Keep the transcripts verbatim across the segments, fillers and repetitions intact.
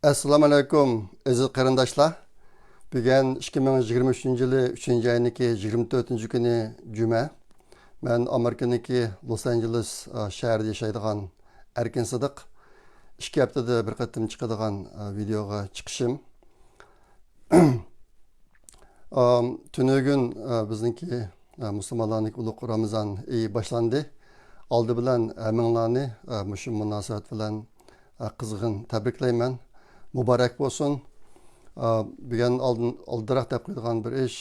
ئەسسالامۇ ئەلەيكۇم، ئەزىز قېرىنداشلار. بۈگۈن ئىككى مىڭ يىگىرمە ئۈچىنچى يىلى ئۈچىنچى ئاينىڭكى يىگىرمە تۆتىنچى كۈنى جۈمە. مەن ئامېرىكىنىڭكى لوس ئانژېلېس، ئا، شەھىرىدە ياشايدىغان ئەركىن سىدىق. ئىككى ھەپتىدە بىر قېتىم چىقىدىغان، ئا، ۋىدېئوغا چىقىشىم. ئام، تۈنۈگۈن، ئا، بىزنىڭكى، ئا، مۇسۇلمانلارنىڭكى ئۇلۇغ رامىزان ئېيى باشلاندى. ئالدى بىلەن ھەممىڭلارنى، ئا، مۇشۇ مۇناسىۋەت بىلەن، ئا، قىزغىن تەبرىكلەيمەن. مۇبارەك بولسۇن. ئا، بۈگۈن ئالدىن، ئالدىراق دەپ قويىدىغان بىر ئىش،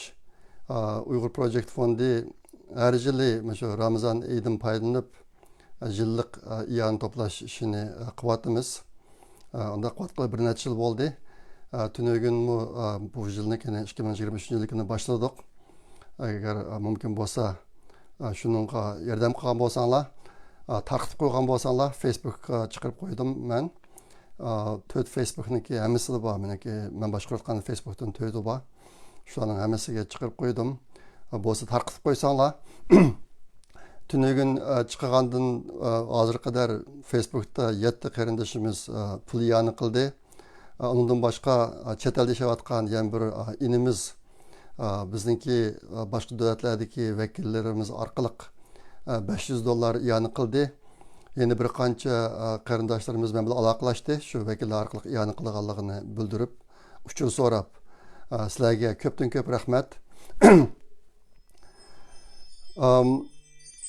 ئا، ئۇيغۇر پروجېكت فوندى ھەر يىلى مۇشۇ رامىزان ئېيىدىن پايدىلىنىپ، يىللىق، ئىئانە توپلاش ئىشىنى قىلىۋاتىمىز. ئۇنداق قىلىۋاتقىلى بىر نەچچە يىل بولدى. تۈنۈگۈنمۇ بۇ يىلنىڭكىنى، ئىككى مىڭ يىگىرمە ئۈچىنچى يىلنىڭكىنى باشلىدۇق. ئەگەر مۇمكىن بولسا، شۇنىڭغا ياردەم قىلغان بولساڭلار، تارقىتىپ قويغان بولساڭلار، فېيسبۇكقا چىقىرىپ قويدۇم مەن. تۆت فېيسبۇكنىڭكى ھەممىسىدە بار، مېنىڭكى، مەن باشقۇرۇۋاتقان فېيسبۇكتىن تۆتى بار. شۇلارنىڭ ھەممىسىگە چىقىرىپ قويدۇم. بولسا تارقىتىپ قويساڭلار. تۈنۈگۈن، ئە، چىقىغاندىن، ئە، ھازىرغا قەدەر فېيسبۇكتا يەتتە قېرىندىشىمىز، ئە، پۇل ئىئانە قىلدى. ئە، ئۇنىڭدىن باشقا، ئە، چەت ئەلدە ياشاۋاتقان يەنە بىر، ئە، ئىنىمىز، ئە، بىزنىڭكى، ئە، باشقا دۆلەتلەردىكى ۋەكىللىرىمىز ئارقىلىق، ئە، بەش يۈز دوللار ئىئانە قىلدى. يەنە بىر قانچە، ئە، قېرىنداشلىرىمىز مەن بىلەن ئالاقىلەشتى، شۇ ۋەكىللەر ئارقىلىق ئىئانە قىلغانلىقىنى بىلدۈرۈپ، ئۇچۇر سوراپ، ئە، سىلەرگە كۆپتىن كۆپ رەھمەت. ئام،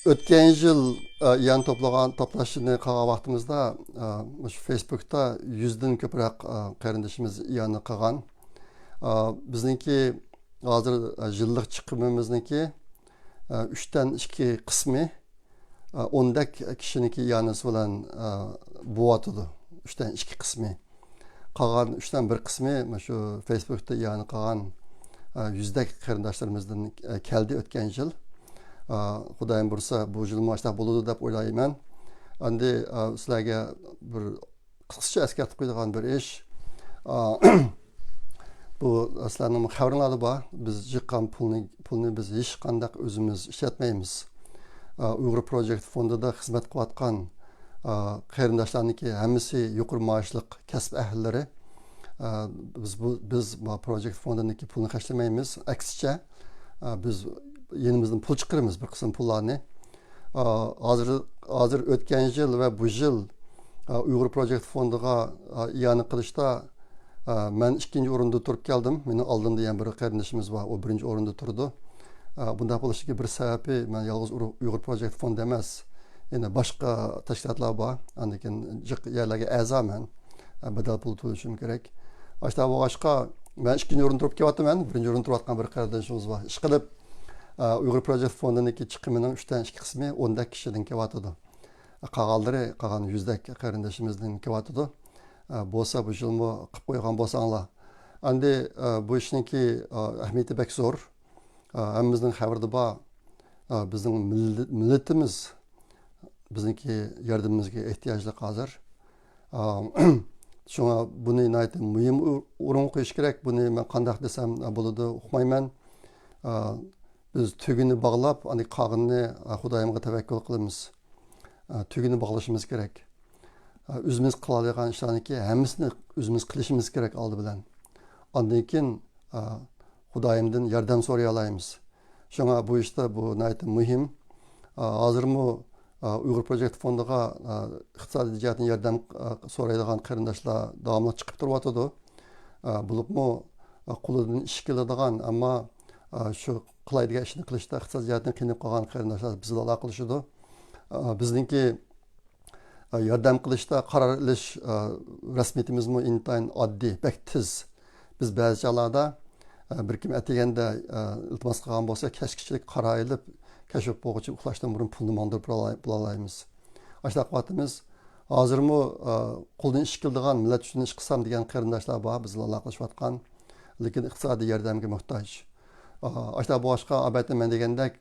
ئۆتكەن يىل، ئە، ئىئانە توپلىغان، توپلاشنى قىلغان ۋاقتىمىزدا، ئە، مۇشۇ فېيسبۇكتا يۈزدىن كۆپرەك، ئە، قېرىندىشىمىز ئىئانە قىلغان. ئە، بىزنىڭكى ھازىر، ئە، يىللىق چىقىمىمىزنىڭكى، ئە، ئۈچتىن ئىككى قىسمى، ئە، ئوندەك كىشىنىڭكى ئىئانىسى بىلەن، ئە، بوۋاتىدۇ. ئۈچتىن ئىككى قىسمى. قالغان ئۈچتىن بىر قىسمى مانا شۇ فېيسبۇكتا ئىئانە قىلغان، ئە، يۈزدەك قېرىنداشلىرىمىزدىن، ئە، كەلدى ئۆتكەن يىل. ئە، خۇدايىم بۇيرۇسا، بۇ يىلمۇ ئاشۇنداق بولىدۇ دەپ ئويلايمەن. ئەمدى، ئە، سىلەرگە بىر قىسقىچە ئەسكەرتىپ قويىدىغان بىر ئىش. ئە، بۇ سىلەرنىڭ خەۋىرىڭلاردا بار. بىز يىغقان پۇلنى، پۇلنى بىز ھېچقانداق ئۆزىمىز ئىشلەتمەيمىز. ئە، ئۇيغۇر پروجېكت فوندىدا خىزمەت قىلىۋاتقان، ئە، قېرىنداشلارنىڭكى ھەممىسى يۇقىرى مائاشلىق كەسىپ ئەھلىلىرى. ئە، بىز بۇ، بىز بۇ پروجېكت فوندىدىكى پۇلنى خەجلىمەيمىز. ئەكسىچە، ئە، بىز يېنىمىزدىن پۇل چىقىرىمىز، بىر قىسىم پۇللارنى. ئە، ھازىر، ھازىر ئۆتكەن يىل ۋە بۇ يىل، ئە، ئۇيغۇر پروجېكت فوندىغا، ئە، ئىئانە قىلىشتا، ئە، مەن ئىككىنچى ئورۇندا تۇرۇپ كەلدىم. مېنىڭ ئالدىمدا يەنە بىر قېرىندىشىمىز بار، ئۇ بىرىنچى ئورۇندا تۇرىدۇ. ئە، بۇنداق بولۇشىدىكى بىر سەۋەبى، مەن يالغۇز ئۇر-، ئۇيغۇر پروجېكت فوندى ئەمەس، يەنە باشقا تەشكىلاتلار بار. ئاندىن كېيىن جىق يەرلەرگە ئەزا مەن. ئە، بەدەل پۇل تۆلىشىم كېرەك. ئاشۇنداق بولغاچقا، مەن ئىككىنچى ئورۇندا تۇرۇپ كېلىۋاتىمەن. بىرىنچى ئورۇندا تۇرۇۋاتقان بىر قېرىندىشىمىز بار. ئىشقىلىپ، ئە، ئۇيغۇر پروجېكت فوندىنىڭكى چىقىمىنىڭ ئۈچتىن ئىككى قىسمى ئوندەك كىشىدىن كېلىۋاتىدۇ. قالغانلىرى، قالغان يۈزدەك قېرىندىشىمىزدىن كېلىۋاتىدۇ. ئە، بولسا بۇ يىلمۇ قىلىپ قويغان بولساڭلار. ئەمدى، ئە، بۇ ئىشنىڭكى، ئە، ئەھمىيىتى بەك زور. ئە، ھەممىمىزنىڭ خەۋىرىدە بار. ئە، بىزنىڭ مىلل-، مىللىتىمىز بىزنىڭكى ياردىمىمىزگە ئېھتىياجلىق ھازىر. ئە، شۇڭا بۇنى ناھايىتى مۇھىم ئو-، ئورۇنغا قويۇش كېرەك. بۇنى مەن قانداق دېسەم، ئە، بولىدۇ، ئۇقمايمەن. ئە، بىز تۈگۈننى باغلاپ، ئاندىن قالغىنىنى، ئە، خۇدايىمغا تەۋەككۈل قىلىمىز. ئە، تۈگىنى باغلىشىمىز كېرەك. ئە، ئۆزىمىز قىلالايدىغان ئىشلارنىڭكى ھەممىسىنى ئۆزىمىز قىلىشىمىز كېرەك ئالدى بىلەن. ئاندىن كېيىن، ئە، خۇدايىمدىن ياردەم سورايالايمىز. شۇڭا بۇ ئىشتا بۇ ناھايىتى مۇھىم. ئە، ھازىرمۇ، ئە، ئۇيغۇر پروجېكت فوندىغا، ئە، ئىقتىسادىي جەھەتتىن ياردەم، ئە، سورايدىغان قېرىنداشلار داۋاملىق چىقىپ تۇرۇۋاتىدۇ. ئە، بولۇپمۇ، ئە، قولىدىن ئىش كېلىدىغان، ئەمما، ئە، شۇ قىلاي دېگەن ئىشنى قىلىشتا ئىقتىسادىي جەھەتتىن قىينىلىپ قالغان قېرىنداشلار بىز بىلەن ئالاقىلىشىدۇ. ئە، بىزنىڭكى، ئە، ياردەم قىلىشتا قارار ئېلىش، ئە، رەسمىيىتىمىزمۇ ئىنتايىن ئاددىي، بەك تېز. بىز بەزى چاغلاردا، ئە، بىر كىم ئەتىگەندە، ئە، ئىلتىماس قىلغان بولسا، كەچكىچىلىك قارار ئېلىپ، كەچ بولۇپ بولغۇچە ئۇخلاشتىن بۇرۇن پۇلنى ماڭدۇرۇپ بولالاي-، بولالايمىز. ئاشۇنداق قىلىۋاتىمىز. ھازىرمۇ، ئە، قولىدىن ئىش كېلىدىغان، مىللەت ئۈچۈن ئىش قىلسام دېگەن قېرىنداشلار بار، بىز بىلەن ئالاقىلىشىۋاتقان. لېكىن ئىقتىسادىي ياردەمگە موھتاج. ئا، ئاشۇنداق بولغاچقا، ئەلۋەتتە، مەن دېگەندەك،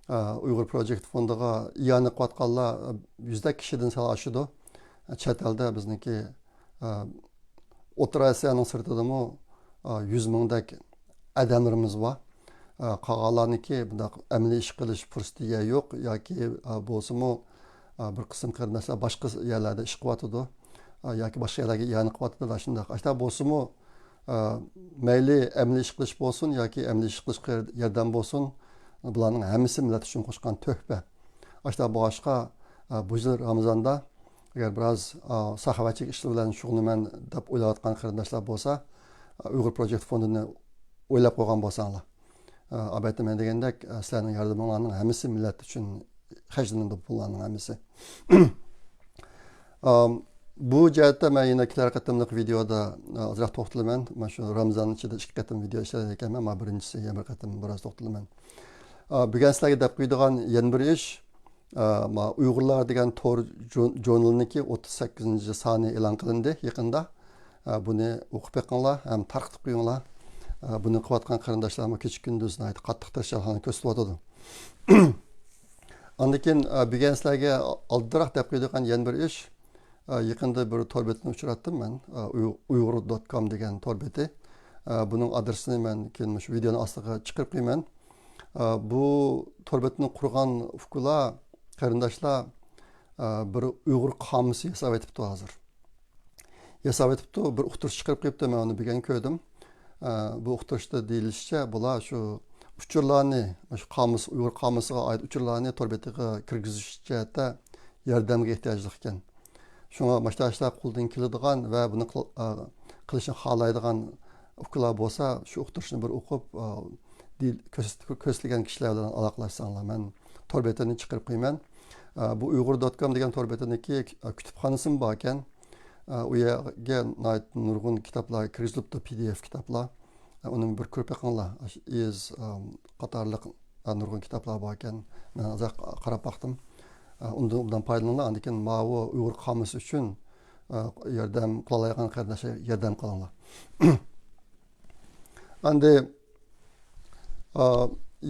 ئا، ئۇيغۇر پروجېكت فوندىغا ئىئانە قىلىۋاتقانلار، ئا، يۈزدەك كىشىدىن سەل ئاشىدۇ. ئا، چەت ئەلدە بىزنىڭكى، ئا، ئوتتۇرا ئاسىيانىڭ سىرتىدىمۇ، ئا، يۈز مىڭدەك ئادەملىرىمىز بار. ئا، قالغانلارنىڭكى بۇنداق ئەمەلىي ئىش قىلىش پۇرسىتى يا يوق ياكى، ئا، بولسىمۇ، ئا، بىر قىسىم قېرىنداشلار باشقا يەرلەردە ئىش قىلىۋاتىدۇ. ئا، ياكى باشقا يەرلەرگە ئىئانە قىلىۋاتىدۇ، شۇنداق. ئاشۇنداق بولسىمۇ، ئا، مەيلى ئەمەلىي ئىش قىلىش بولسۇن ياكى ئەمەلىي ئىش قىلىشقا ياردەم بولسۇن، بۇلارنىڭ ھەممىسى مىللەت ئۈچۈن قوشقان تۆھپە. ئاشۇنداق بولغاچقا، ئا، بۇ يىل رامىزاندا ئەگەر بىراز، ئا، ساخاۋەتچىلىك ئىشلىرى بىلەن شۇغۇللىنىمەن دەپ ئويلاۋاتقان قېرىنداشلار بولسا، ئا، ئۇيغۇر پروجېكت فوندىنى ئويلاپ قويغان بولساڭلار. ئا، ئەلۋەتتە، مەن دېگەندەك، ئا، سىلەرنىڭ ياردىمىڭلارنىڭ ھەممىسى مىللەت ئۈچۈن خەجلىنىدۇ، پۇللارنىڭ ھەممىسى. ئام، بۇ جەھەتتە مەن يەنە كېلەر قېتىملىق ۋىدېيودا، ئا، ئازراق توختىلىمەن. مانا شۇ رامىزان ئىچىدە ئىككى قېتىم ۋىدېيو ئىشلەيدىكەنمەن. مانا بىرىنچىسى يەنە بىر قېتىم بىراز توختىلىمەن. ئا، بۈگۈن سىلەرگە دەپ قويىدىغان يەنە بىر ئىش، ئا، ما، ئۇيغۇرلار دېگەن تور ژۇ-، ژۇرنىلىنىڭكى ئوتتۇز سەككىزىنچى سانى ئېلان قىلىندى يېقىندا. ئا، بۇنى ئوقۇپ بېقىڭلار ھەم تارقىتىپ قويۇڭلار. ئا، بۇنى قىلىۋاتقان قېرىنداشلارمۇ كېچە-كۈندۈز ناھايىتى قاتتىق تىرىشچانلىقنى كۆرسىتىۋاتىدۇ. ئاندىن كېيىن، ئا، بۈگۈن سىلەرگە ئالدىراق دەپ قويىدىغان يەنە بىر ئىش، ئا، يېقىندا بىر تور بېتىنى ئۇچراتتىم مەن، ئا، ئۇي-، ئۇيغۇر دوت كوم دېگەن تور بېتى. ئا، بۇنىڭ ئادرېسىنى مەن كېيىن مۇشۇ ۋىدېونىڭ ئاستىغا چىقىرىپ قويىمەن. ئا، بۇ تور بېتىنى قۇرغان ئۇكىلار، قېرىنداشلار، ئا، بىر ئۇيغۇر قامۇسى ياساۋېتىپتۇ ھازىر. ياساۋېتىپتۇ، بىر ئۇقتۇرۇش چىقىرىپ قويۇپتۇ، مەن ئۇنى بۈگۈن كۆردۈم. ئا، بۇ ئۇقتۇرۇشتا دېيىلىشىچە، بۇلار شۇ ئۇچۇرلارنى، شۇ قامۇس، ئۇيغۇر قامۇسىغا ئائىت ئۇچۇرلارنى تور بېتىگە كىرگۈزۈش جەھەتتە ياردەمگە ئېھتىياجلىق ئىكەن. شۇڭا مۇشۇنداق ئىشلار قولدىن كېلىدىغان ۋە بۇنى قىل-، ئا، قىلىشنى خالايدىغان ئۇكىلار بولسا، شۇ ئۇقتۇرۇشنى بىر ئوقۇپ، ئا، دېيىل-، كۆرس-، كۆرسىتىلگەن كىشىلەر بىلەن ئالاقىلەشسەڭلار. مەن تور بېتىنى چىقىرىپ قويىمەن. ئا، بۇ ئۇيغۇر دوت كوم دېگەن تور بېتىنىڭكى، ئا، كۇتۇپخانىسىمۇ بار ئىكەن. ئا، ئۇ يەرگە ناھايىتى نۇرغۇن كىتابلار كىرگۈزۈلۈپتۇ، پى دى ئېف كىتابلار. ئا، ئۇنى بىر كۆرۈپ بېقىڭلار. ئاشۇ ئېز، ئا، قاتارلىق، ئا، نۇرغۇن كىتابلار بار ئىكەن. مەن ئازراق قاراپ باقتىم. ئا، ئۇندىن ئوبدان پايدىلىنىڭلار. ئاندىن كېيىن ماۋۇ ئۇيغۇر قامۇسى ئۈچۈن، ئا، ياردەم قىلالايدىغان قېرىنداشلار ياردەم قىلىڭلار. ئەمدى، ئا،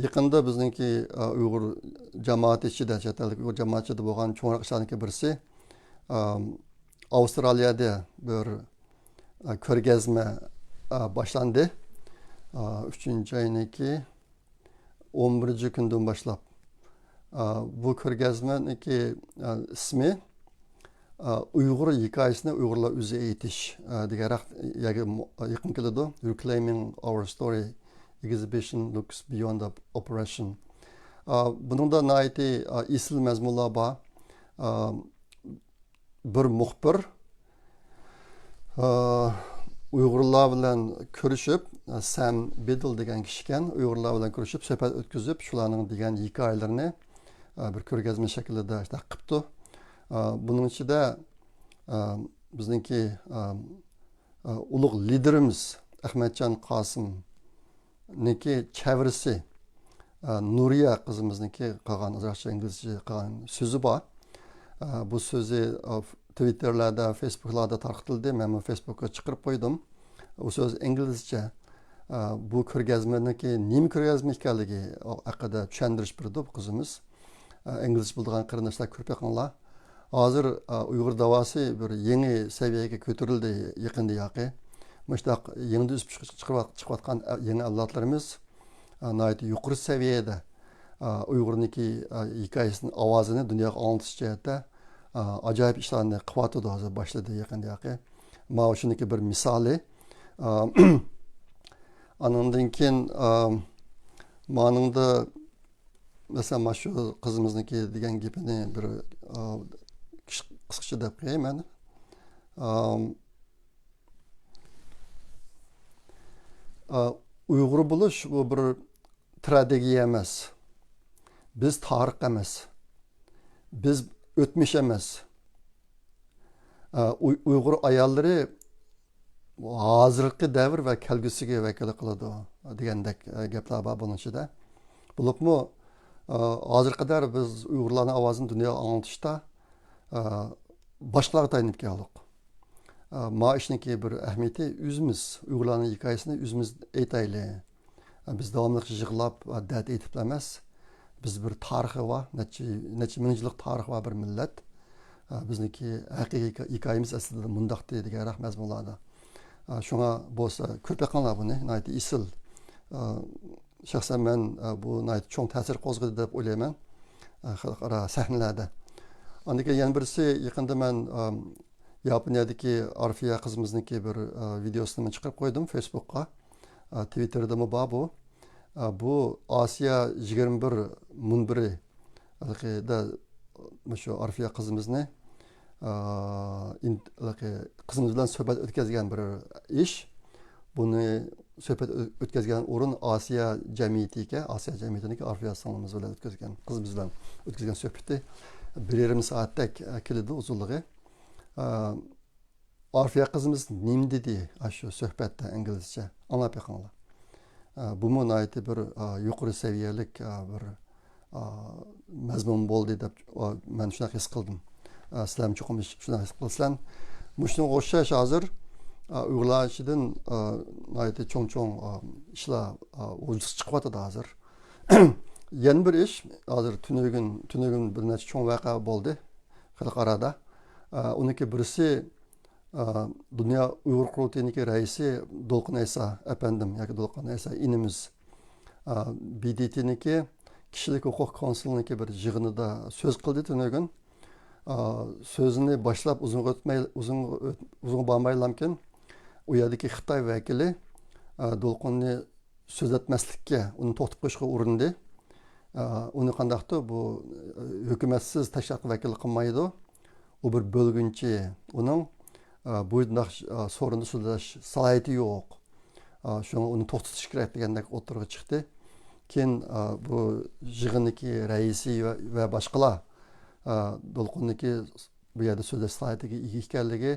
يېقىندا بىزنىڭكى، ئا، ئۇيغۇر جامائىتى ئىچىدە، چەت ئەلدىكى ئۇيغۇر جامائىتى ئىچىدە بولغان چوڭراق ئىشلاردىكى بىرسى، ئا، ئاۋسترالىيەدە بىر، ئا، كۆرگەزمە، ئا، باشلاندى. ئا، ئۈچىنچى ئاينىڭكى ئون بىرىنچى كۈندىن باشلاپ. ئا، بۇ كۆرگەزمىنىڭكى، ئا، ئىسمى، ئا، ئۇيغۇر ھېكايىسىنى ئۇيغۇرلار ئۆزى ئېيتىش، ئا، دېگەنراق يەرگە مۇ-، يېقىن كېلىدۇ. Reclaiming Our Story Exhibition Looks Beyond the Oppression. ئا، بۇنىڭدا ناھايىتى، ئا، ئېسىل مەزمۇنلار بار. ئا، بىر مۇخبىر، ئا، ئۇيغۇرلار بىلەن كۆرۈشۈپ، سەم بىدل دېگەن كىشىكەن، ئۇيغۇرلار بىلەن كۆرۈشۈپ، سۆھبەت ئۆتكۈزۈپ، شۇلارنىڭ دېگەن ھېكايىلىرىنى، ئا، بىر كۆرگەزمە شەكلىدە شۇنداق قىپتۇ. ئا، بۇنىڭ ئىچىدە، ئا، بىزنىڭكى، ئا، ئا، ئۇلۇغ لىدېرىمىز ئەخمەتجان قاسىم نىڭكى چەۋرىسى، ئە، نۇرىيە قىزىمىزنىڭكى قىلغان، ئازراقچە ئىنگلىزچە قىلغان سۆزى بار. ئە، بۇ سۆزى، ئە، تويتتېرلاردا، فېيسبۇكلاردا تارقىتىلدى. مەنمۇ فېيسبۇكقا چىقىرىپ قويدۇم. ئۇ سۆز ئىنگلىزچە. ئە، بۇ كۆرگەزمىنىڭكى نېمە كۆرگەزمە ئىكەنلىكى ھەققىدە چۈشەندۈرۈش بېرىدۇ بۇ قىزىمىز. ئە، ئىنگلىزچە بىلىدىغان قېرىنداشلار كۆرۈپ بېقىڭلار. ھازىر، ئا، ئۇيغۇر داۋاسى بىر يېڭى سەۋىيەگە كۆتۈرۈلدى يېقىندىن ياقى. مۇشۇنداق يېڭىدىن ئۆسۈپ چىق-، چىقىۋات-، چىقىۋاتقان، ئا، يېڭى ئەۋلادلىرىمىز، ئا، ناھايىتى يۇقىرى سەۋىيەدە، ئا، ئۇيغۇرنىڭكى، ئا، ھېكايىسىنى، ئاۋازىنى دۇنياغا ئاڭلىتىش جەھەتتە، ئا، ئاجايىپ ئىشلارنى قىلىۋاتىدۇ، ھازىر باشلىدى يېقىندىن ياقى. ماۋۇ شۇنىڭكى بىر مىسالى. ئا، ئانىڭدىن كېيىن، ئا، مانىڭدا مەسىلەن، مانا شۇ قىزىمىزنىڭكى دېگەن گېپىنى بىر، ئا، قىس-، قىسقىچە دەپ قوياي مەن. ئام، ئا، ئۇيغۇر بولۇش بۇ بىر تراگېدىيە ئەمەس. بىز تارىخ ئەمەس. بىز ئۆتمۈش ئەمەس. ئا، ئۇي-، ئۇيغۇر ئاياللىرى ھازىرقى دەۋر ۋە كەلگۈسىگە ۋەكىللىك قىلىدۇ دېگەندەك، ئە، گەپلەر بار بۇنىڭ ئىچىدە. بولۇپمۇ، ئە، ھازىرغا قەدەر بىز ئۇيغۇرلارنىڭ ئاۋازىنى دۇنياغا ئاڭلىتىشتا، ئە، باشقىلارغا تايىنىپ كەلدۇق. ئە، ما ئىشنىڭكى بىر ئەھمىيىتى، ئۆزىمىز ئۇيغۇرلارنىڭ ھېكايىسىنى ئۆزىمىز ئېيتايلى. بىز داۋاملىق يىغلاپ، دەرد ئېيتىپلا ئەمەس، بىز بىر تارىخى بار، نەچچە، نەچچە مىڭ يىللىق تارىخى بار بىر مىللەت. بىزنىڭكى ھەقىقىي ھېكايىمىز ئەسلىدە مۇنداقتى دېگەنراق مەزمۇنلاردا. شۇڭا بولسا كۆرۈپ بېقىڭلار بۇنى، ناھايىتى ئېسىل. شەخسەن مەن بۇ ناھايىتى چوڭ تەسىر قوزغىدى دەپ ئويلايمەن خەلقئارا سەھنىلەردە. ئاندىن كېيىن يەنە بىرسى، يېقىندا مەن، ئەم، ياپونىيەدىكى ئارفىيە قىزىمىزنىڭكى بىر، ئە، ۋىدېيوسىنى مەن چىقىرىپ قويدۇم فېيسبۇكقا. ئە، تىۋىتتېردىمۇ بار بۇ. ئە، بۇ ئاسىيا يىگىرمە بىر مۇنبىرى ھېلىقى دە، مۇشۇ ئارفىيە قىزىمىزنى، ئە، ئىن-، ھېلىقى قىزىمىز بىلەن سۆھبەت ئۆتكۈزگەن بىر ئىش. بۇنى سۆھبەت ئۆ-، ئۆتكۈزگەن ئورۇن ئاسىيا جەمئىيىتى ئىكەن. ئاسىيا جەمئىيىتىنىڭكى ئارفىيە سىڭلىمىز بىلەن ئۆتكۈزگەن، قىزىمىز بىلەن ئۆتكۈزگەن سۆھبىتى بىر يېرىم سائەتتەك، ئە، كېلىدۇ ئۇزۇنلۇقى. ئە، ئارفىيە قىزىمىز نېمە دېدى ئاشۇ سۆھبەتتە ئىنگلىزچە؟ ئاڭلاپ بېقىڭلار. ئە، بۇمۇ ناھايىتى بىر، ئە، يۇقىرى سەۋىيەلىك، ئە، بىر، ئە، مەزمۇن بولدى دەپ، ئە، مەن شۇنداق ھېس قىلدىم. ئە، سىلەرمۇ چوقۇم شۇنداق ھېس قىلىسىلەر. مۇشۇنىڭغا ئوخشاش ھازىر، ئە، ئۇيغۇرلار ئىچىدىن، ئە، ناھايىتى چوڭ چوڭ، ئە، ئىشلار، ئە، ئوجۇقلۇق چىقىۋاتىدۇ ھازىر. يەنە بىر ئىش، ھازىر تۈنۈگۈن، تۈنۈگۈن بىر نەچچە چوڭ ۋەقە بولدى خەلقئارادا. ئە، ئۇنىڭكى بىرسى، ئە، دۇنيا ئۇيغۇر قۇرۇلتىيىنىڭكى رەئىسى دولقۇن ئەيسا ئەپەندىم ياكى دولقۇن ئەيسا ئىنىمىز، ئە، بى دى تىنىڭكى كىشىلىك ھوقۇق كونسۇلىنىڭكى بىر يىغىنىدا سۆز قىلدى تۈنۈگۈن. ئە، سۆزىنى باشلاپ ئۇزۇنغا ئۆتمەي، ئۇزۇنغا ئۆت-، ئۇزۇنغا بارمايلامكىن، ئۇ يەردىكى خىتاي ۋەكىلى، ئە، دولقۇننى سۆزلەتمەسلىككە، ئۇنى توختىتىپ قويۇشقا ئۇرۇندى. ئە، ئۇنى قانداقتۇ، بۇ، ئە، ھۆكۈمەتسىز تەشكىلاتقا ۋەكىللىك قىلمايدۇ. ئۇ بىر بۆلگۈنچى. ئۇنىڭ، ئە، بۇنداق، ئە، سورۇندا سۆزلەش سالاھىيىتى يوق. ئە، شۇڭا ئۇنى توختىتىش كېرەك دېگەندەك ئوتتۇرىغا چىقتى. كېيىن، ئە، بۇ يىغىندىكى رەئىسى ۋە، ۋە باشقىلار، ئە، دولقۇننىڭكى بۇ يەردە سۆزلەش سالاھىيىتىگە ئىگە ئىكەنلىكى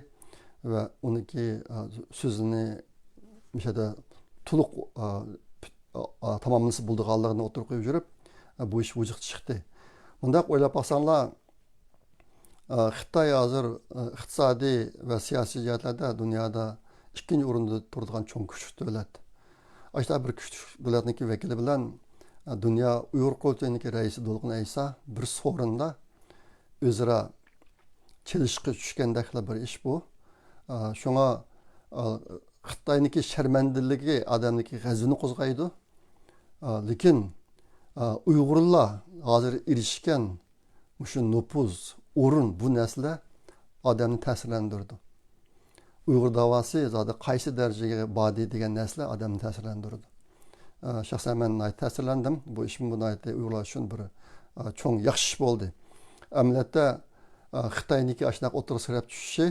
ۋە ئۇنىڭكى، ئە، سۆزىنى مۇشۇ يەردە تولۇق، ئە، پۈت-، ئە، ئە، تاماملىسا بولىدىغانلىقىنى ئوتتۇرىغا قويۇپ يۈرۈپ، ئە، بۇ ئىش ۋۇجۇدقا چىقتى. مۇنداق ئويلاپ باقساڭلار، ئە، خىتاي ھازىر، ئە، ئىقتىسادىي ۋە سىياسىي جەھەتلەردە دۇنيادا ئىككىنچى ئورۇندا تۇرىدىغان چوڭ كۈچلۈك دۆلەت. ئاشۇنداق بىر كۈچلۈك دۆلەتنىڭكى ۋەكىلى بىلەن، ئە، دۇنيا ئۇيغۇر قۇرۇلتىيىنىڭكى رەئىسى دولقۇن ئەيسا بىر سورۇندا ئۆزئارا چېلىشقا چۈشكەندەكلا بىر ئىش بۇ. ئا، شۇڭا، ئا، خىتاينىڭكى شەرمەندىلىكى ئادەمنىڭكى غەزىپىنى قوزغايدۇ. ئا، لېكىن، ئا، ئۇيغۇرلار ھازىر ئېرىشكەن مۇشۇ نوپۇز، ئورۇن، بۇ نەرسىلەر ئادەمنى تەسىرلەندۈرىدۇ. ئۇيغۇر داۋاسى زادى قايسى دەرىجىگە باردى دېگەن نەرسىلەر ئادەمنى تەسىرلەندۈرىدۇ. ئە، شەخسەن مەن ناھايىتى تەسىرلەندىم. بۇ ئىشمۇ ناھايىتى ئۇيغۇرلار ئۈچۈن بىر، ئە، چوڭ ياخشى ئىش بولدى. ئەمەلىيەتتە، ئە، خىتاينىڭكى ئاشۇنداق ئوتتۇرىغا سىرەپ چۈشۈشى،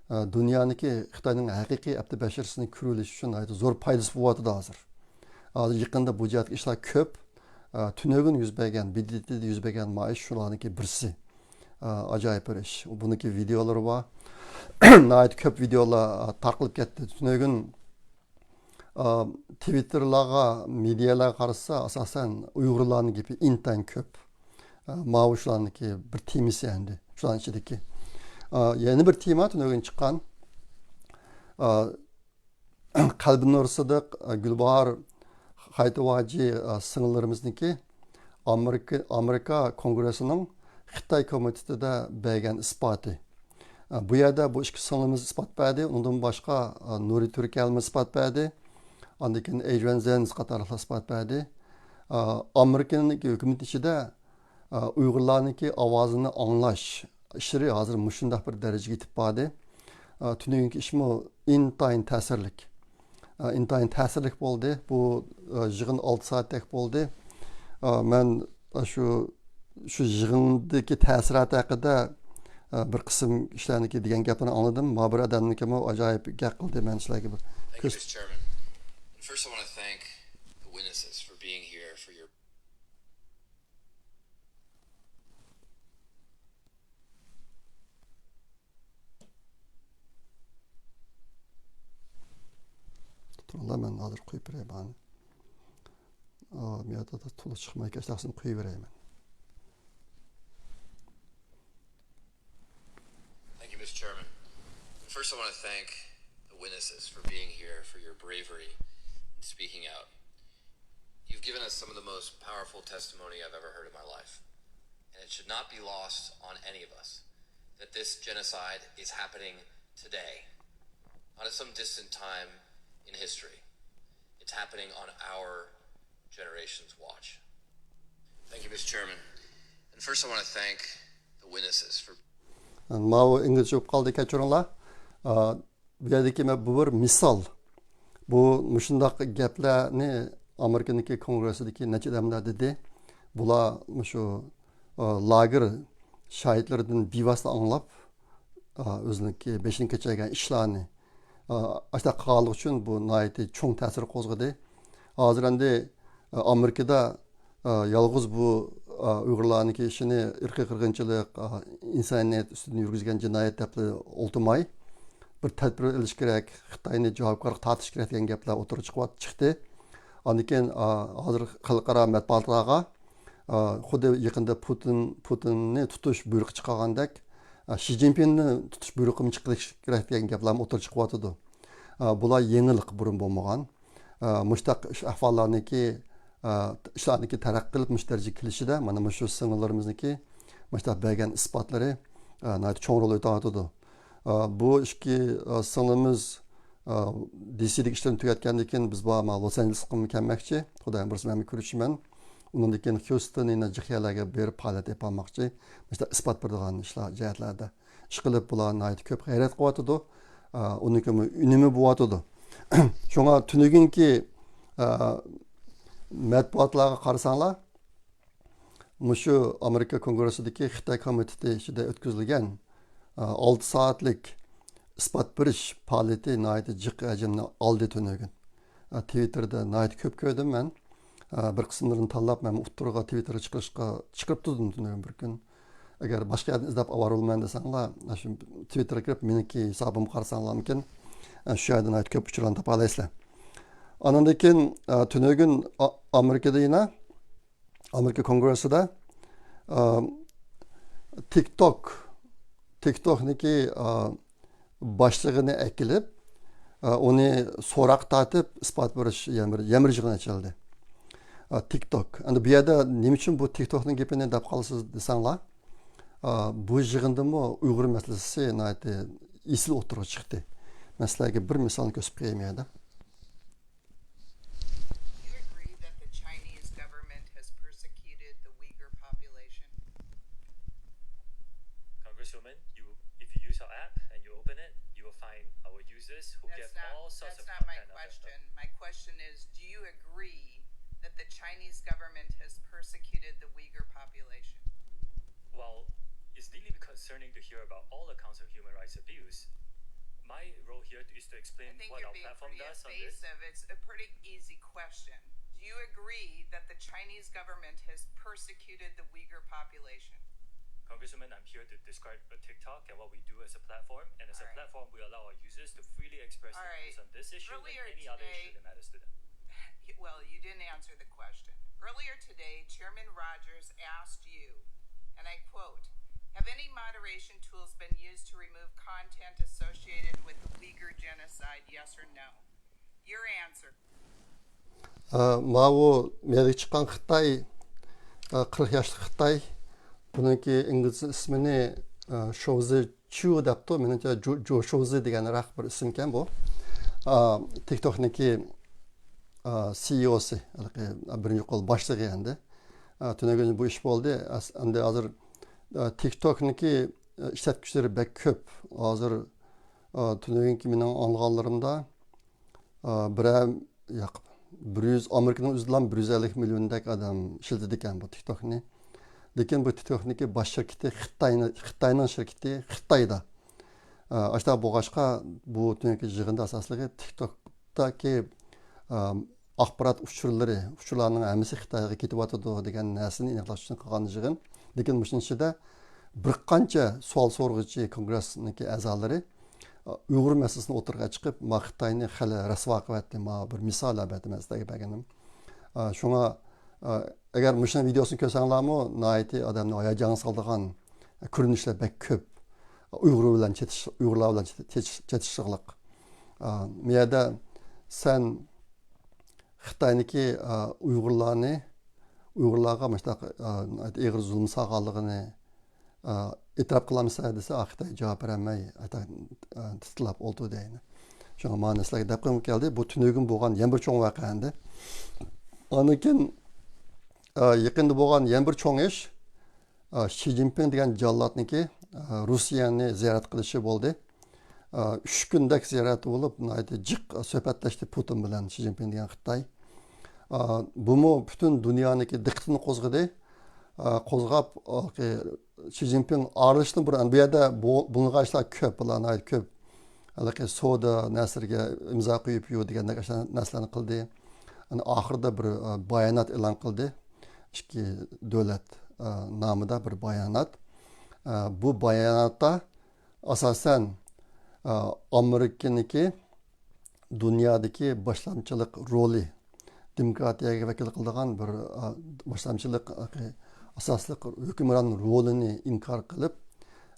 ئە، دۇنيانىڭكى خىتاينىڭ ھەقىقىي ئەپتى بەشىرىسىنى كۆرۈۋېلىش ئۈچۈن ناھايىتى زور پايدىسى بولۇۋاتىدۇ ھازىر. ھازىر يېقىندا بۇ جەھەتتىكى ئىشلار كۆپ. ئە، تۈنۈگۈن يۈز بەرگەن، بى دى تىدا يۈز بەرگەن مايىش شۇلارنىڭكى بىرسى. ئە، ئاجايىپ بىر ئىش. بۇنىڭكى ۋىدېئولىرى بار. ناھايىتى كۆپ ۋىدېئولار، ئە، تارقىلىپ كەتتى. تۈنۈگۈن، ئە، تىۋىتتېرلارغا، مېدىيالارغا قارىسا، ئاساسەن ئۇيغۇرلارنىڭ گېپى ئىنتايىن كۆپ. ئە، ماۋۇ شۇلارنىڭكى بىر تېمىسى ئەمدى. شۇلارنىڭ ئىچىدىكى. ئە، يەنە بىر تېما تۈنۈگۈن چىققان. ئە، قەلبىنۇر سىدىق، گۈلباھار خايتىۋاجى سىڭىللىرىمىزنىڭكى ئامېرىكا، ئامېرىكا كونگرېسسىنىڭ خىتاي كومىتېتىدا بەرگەن ئىسپاتى. بۇ يەردە بۇ ئىككى سىڭلىمىز ئىسپات بەردى. ئۇنىڭدىن باشقا، نۇرى تۈركەلمۇ ئىسپات بەردى. ئاندىن كېيىن ئەيجۈەن زېنز قاتارلىقلار ئىسپات بەردى. ئامېرىكىنىڭ ھۆكۈمىتى ئىچىدە ئۇيغۇرلارنىڭكى ئاۋازىنى ئاڭلاش ئىشلىرى ھازىر مۇشۇنداق بىر دەرىجىگە يېتىپ باردى. تۈنۈگۈنكى ئىشمۇ ئىنتايىن تەسىرلىك. ئىنتايىن تەسىرلىك بولدى. بۇ يىغىن ئالتە سائەتتەك بولدى. مەن شۇ، شۇ يىغىندىكى تەسىرات ھەققىدە بىر قىسىم كىشىلەرنىڭكى دېگەن گەپلىرىنى ئاڭلىدىم. ما بىر ئادەمنىڭكىمۇ ئاجايىپ گەپ قىلدى. مەن سىلەرگە بىر Thank you, كۆرسىتىپ Mister Chairman. And first, I want to thank the witnesses for being here for your تۇرۇڭلار، مەن ھازىر قويۇپ بېرەي بۇنى. ئا، مۇ يەردە تولا چىقمايدىكەن، ئاشۇنداقسىنى قويۇپ بېرەي مەن. Thank you, Mister Chairman. First, I want to thank the witnesses for being here, for your bravery in speaking out. You've given us some of the most powerful testimony I've ever heard in my life. And it should not be lost on any of us that this genocide is happening today, not at some distant time in history. It's happening on our generation's watch. Thank you, Mister Chairman. And first, I want to thank the witnesses for ماۋۇ ئىنگلىزچە بولۇپ قالدى، كەچۈرۈڭلار. ئا، بۇ يەردىكى مە-، بۇ بىر مىسال. بۇ مۇشۇنداق گەپلەرنى ئامېرىكىنىڭكى كونگرېسسىدىكى نەچچە ئادەملەر دېدى. بۇلار مۇشۇ، ئا، لاگېر شاھىتلىرىدىن بىۋاسىتە ئاڭلاپ، ئا، ئۆزىنىڭكى بېشىدىن كەچۈرگەن ئىشلارنى، ئا، ئاشۇنداق قىلغانلىقى ئۈچۈن بۇ ناھايىتى چوڭ تەسىر قوزغىدى. ھازىر ئەمدى، ئا، ئامېرىكىدا ئا، يالغۇز بۇ، ئا، ئۇيغۇرلارنىڭكى ئىشىنى ئىرقىي قىرغىنچىلىق، ئا، ئىنسانىيەت ئۈستىدىن يۈرگۈزگەن جىنايەت دەپلا ئولتۇرماي، بىر تەدبىر ئېلىش كېرەك، خىتاينى جاۋابكارلىققا تارتىش كېرەك دېگەن گەپلەر ئوتتۇرىغا چىقىۋات-، چىقتى. ئاندىن كېيىن، ئا، ھازىر خەلقئارا مەتبۇئاتلارغا، ئا، خۇددى يېقىندا پۇتىن، پۇتىننى تۇتۇش بۇيرۇقى چىقارغاندەك، ئا، شى جىنپىڭنى تۇتۇش بۇيرۇقىمۇ چىقىرىش كېرەك دېگەن گەپلەرمۇ ئوتتۇرىغا چىقىۋاتىدۇ. ئا، بۇلار يېڭىلىق، بۇرۇن بولمىغان. ئا، مۇشۇنداق ئىش ئەھۋاللارنىڭكى، ئا، ئىشلارنىڭكى تەرەققىي قىلىپ مۇشۇ دەرىجىگە كېلىشىدە مانا مۇشۇ سىڭىللىرىمىزنىڭكى مۇشۇنداق بەرگەن ئىسپاتلىرى، ئا، ناھايىتى چوڭ رول ئويناۋاتىدۇ. ئا، بۇ ئىككى، ئا، سىڭلىمىز، ئا، دى سىدىكى ئىشلىرىنى تۈگەتكەندىن كېيىن بىز بۇ مانا لوس ئانژېلېسقىمۇ كەلمەكچى. خۇدايىم بۇيرۇسا مەنمۇ كۆرۈشىمەن. ئۇنىڭدىن كېيىن خيۇستون، يەنە جىق يەرلەرگە بېرىپ پائالىيەت ئېلىپ بارماقچى. مۇشۇنداق ئىسپات بېرىدىغان ئىشلار، جەھەتلەردە. ئىشقىلىپ، بۇلار ناھايىتى كۆپ غەيرەت قىلىۋاتىدۇ. ئا، ئۇنىڭكىمۇ ئۈنۈمى بولۇۋاتىدۇ. شۇڭا تۈنۈگۈنكى، ئا، مەتبۇئاتلارغا قارىساڭلار، مۇشۇ ئامېرىكا كونگرېسسىدىكى خىتاي كومىتېتى ئىچىدە ئۆتكۈزۈلگەن، ئا، ئالتە سائەتلىك ئىسپات بېرىش پائالىيىتى ناھايىتى جىق ھەجىمنى ئالدى تۈنۈگۈن. ئا، تىۋىتتېردا ناھايىتى كۆپ كۆردۈم مەن. ئا، بىر قىسىملىرىنى تاللاپ، مەن ئوتتۇرىغا تىۋىتتېرغا چىقىرىشقا، چىقىرىپ تۇردۇم تۈنۈگۈن بىر كۈن. ئەگەر باشقا يەردىن ئىزدەپ ئاۋارە بولىمەن دېسەڭلار، شۇ تىۋىتتېرغا كىرىپ، مېنىڭكى ھېسابىمغا قارىساڭلارمىكىن، شۇ يەردە ناھايىتى كۆپ ئۇچۇرلارنى تاپالايسىلەر. ئانىڭدىن كېيىن، ئا، تۈنۈگۈن ئا-، ئامېرىكىدا يەنە، ئامېرىكا كونگرېسسىدا، ئا، تىك توك، تىك توكنىڭكى، ئا، باشلىقىنى ئەكېلىپ، ئا، ئۇنى سوراققا تارتىپ ئىسپات بېرىش يەنە بىر، يەنە بىر يىغىن ئېچىلدى. ئا، تىك توك. ئەمدى بۇ يەردە نېمە ئۈچۈن بۇ تىك توكنىڭ گېپىنى دەپ قالىسىز دېسەڭلار، ئا، بۇ يىغىندىمۇ ئۇيغۇر مەسىلىسى ناھايىتى ئېسىل ئوتتۇرىغا چىقتى. مەن سىلەرگە بىر مىسالنى كۆرسىتىپ قوياي بۇ يەردە. You agree that the Chinese government has persecuted the Uyghur population? Congresswoman, you, if you use our app and you open it, you will find our users who That's give not, all sorts that's of not my content on their question. My question is, do you agree that the Chinese government has persecuted the Uyghur population? Well, it's deeply concerning to hear about all accounts of human rights abuse. My role here is to explain what our platform does on this. I think you're being pretty evasive. It's a pretty easy question. Do you agree that the Chinese government has persecuted the Uyghur population? Congresswoman, I'm here to describe a TikTok and what we do as a platform. And as a platform, we allow our users to freely express their views on this issue and any other issue that matters to them. Well, you didn't answer the question. Earlier today, Chairman Rogers asked you, and I quote, "Have any moderation tools been used to remove content associated with the Uyghur genocide, yes or no?" Your answer. ئە، ماۋۇ مەيدىگە چىققان خىتاي، ئە، قىرىق ياشلىق خىتاي، بۇنىڭكى ئىنگلىز ئىسمىنى، ئە، شوزى چيۇ دەپتۇ، مېنىڭچە جو، جو شوزى دېگەنرەك بىر ئىسىمكەن بۇ. ئا، تىك توكنىڭكى، ئا، سىئىئوسى، ھېلىقى بىرىنچى قول باشلىقى ئەمدى. ئا، تۈنۈگۈن بۇ ئىش بولدى. ئەس-، ئەمدى ھازىر، ئا، تىك توكنىڭكى، ئا، ئىشلەتكۈچىلىرى بەك كۆپ. ھازىر، ئا، تۈنۈگۈنكى مېنىڭ ئاڭلىغانلىرىمدا، ئا، بىرەر، ياق، بىر يۈز، ئامېرىكىنىڭ ئۆزىدىلا بىر يۈز ئەللىك مىليوندەك ئادەم ئىشلىتىدىكەن بۇ تىك توكنى. لېكىن بۇ تىك توكنىڭكى باش شىركىتى خىتاينى، خىتاينىڭ شىركىتى خىتايدا. ئا، ئاشۇنداق بولغاچقا، بۇ تۈنۈگۈنكى يىغىندا ئاساسلىقى تىك توكتاكى، ئا، ئاخبارات ئۇچۇرلىرى، ئۇچۇرلارنىڭ ھەممىسى خىتايغا كېتىۋاتىدۇ دېگەن نەرسىنى ئېنىقلاش ئۈچۈن قىلغان يىغىن. لېكىن مۇشۇنىڭ ئىچىدە بىر قانچە سوئال سورىغۇچى كونگرېسنىڭكى ئەزالىرى، ئۇيغۇر مەسىلىسىنى ئوتتۇرىغا چىقىپ، ما خىتاينى خېلى رەسۋا قىلىۋەتتى، ما بىر مىسال ئەلۋەتتە مەن سىلەرگە بەرگىنىم. ئا، شۇڭا، ئا، ئەگەر مۇشۇنىڭ ۋىدېئوسىنى كۆرسەڭلارمۇ، ناھايىتى ئادەمنى ھاياجانغا سالىدىغان كۆرۈنۈشلەر بەك كۆپ. ئۇيغۇر بىلەن چېتىش، ئۇيغۇرلار بىلەن چېتىش، چېتىشلىقلىق. ئا، بۇ يەردە سەن خىتاينىڭكى، ئا، ئۇيغۇرلارنى، ئۇيغۇرلارغا مۇشۇنداق، ئا، ئېغىر زۇلۇم سالغانلىقىنى، ئا، ئېتىراپ قىلامسەن دېسە، ئا، خىتاي جاۋاب بېرەلمەي، ئا، تىتىللاپ ئولتۇردى يەنە. شۇڭا مانا سىلەرگە دەپ قويغۇم كەلدى. بۇ تۈنۈگۈن بولغان يەنە بىر چوڭ ۋەقە ئەمدى. ئاندىن كېيىن، ئا، يېقىندا بولغان يەنە بىر چوڭ ئىش، ئا، شى جىنپىڭ دېگەن جاللاتنىڭكى، ئا، روسىيەنى زىيارەت قىلىشى بولدى. ئا، ئۈچ كۈندەك زىيارەت بولۇپ، ناھايىتى جىق سۆھبەتلەشتى پۇتىن بىلەن شى جىنپىڭ دېگەن خىتاي. ئا، بۇمۇ پۈتۈن دۇنيانىڭكى دىققىتىنى قوزغىدى. ئا، قوزغاپ، ئا، شى جىنپىڭ ئارىلىشىشتىن بۇرۇن، بۇ يەردە بۇ، بولغان ئىشلار كۆپ، بۇلار ناھايىتى كۆپ. ھېلىقى سودا نەرسىلىرىگە ئىمزا قويۇپ يۈر دېگەندەك ئاشۇ نەرسىلەرنى قىلدى. ئاخىرىدا بىر، ئا، بايانات ئېلان قىلدى. ئىككى دۆلەت، ئا، نامىدا بىر بايانات. ئا، بۇ باياناتتا ئاساسەن، ئا، ئامېرىكىنىڭكى دۇنيادىكى باشلامچىلىق رولى، دېموكراتىيەگە ۋەكىللىك قىلىدىغان بىر، ئا، باشلامچىلىق، ئا، ئاساسلىق ھۆكۈمران رولىنى ئىنكار قىلىپ،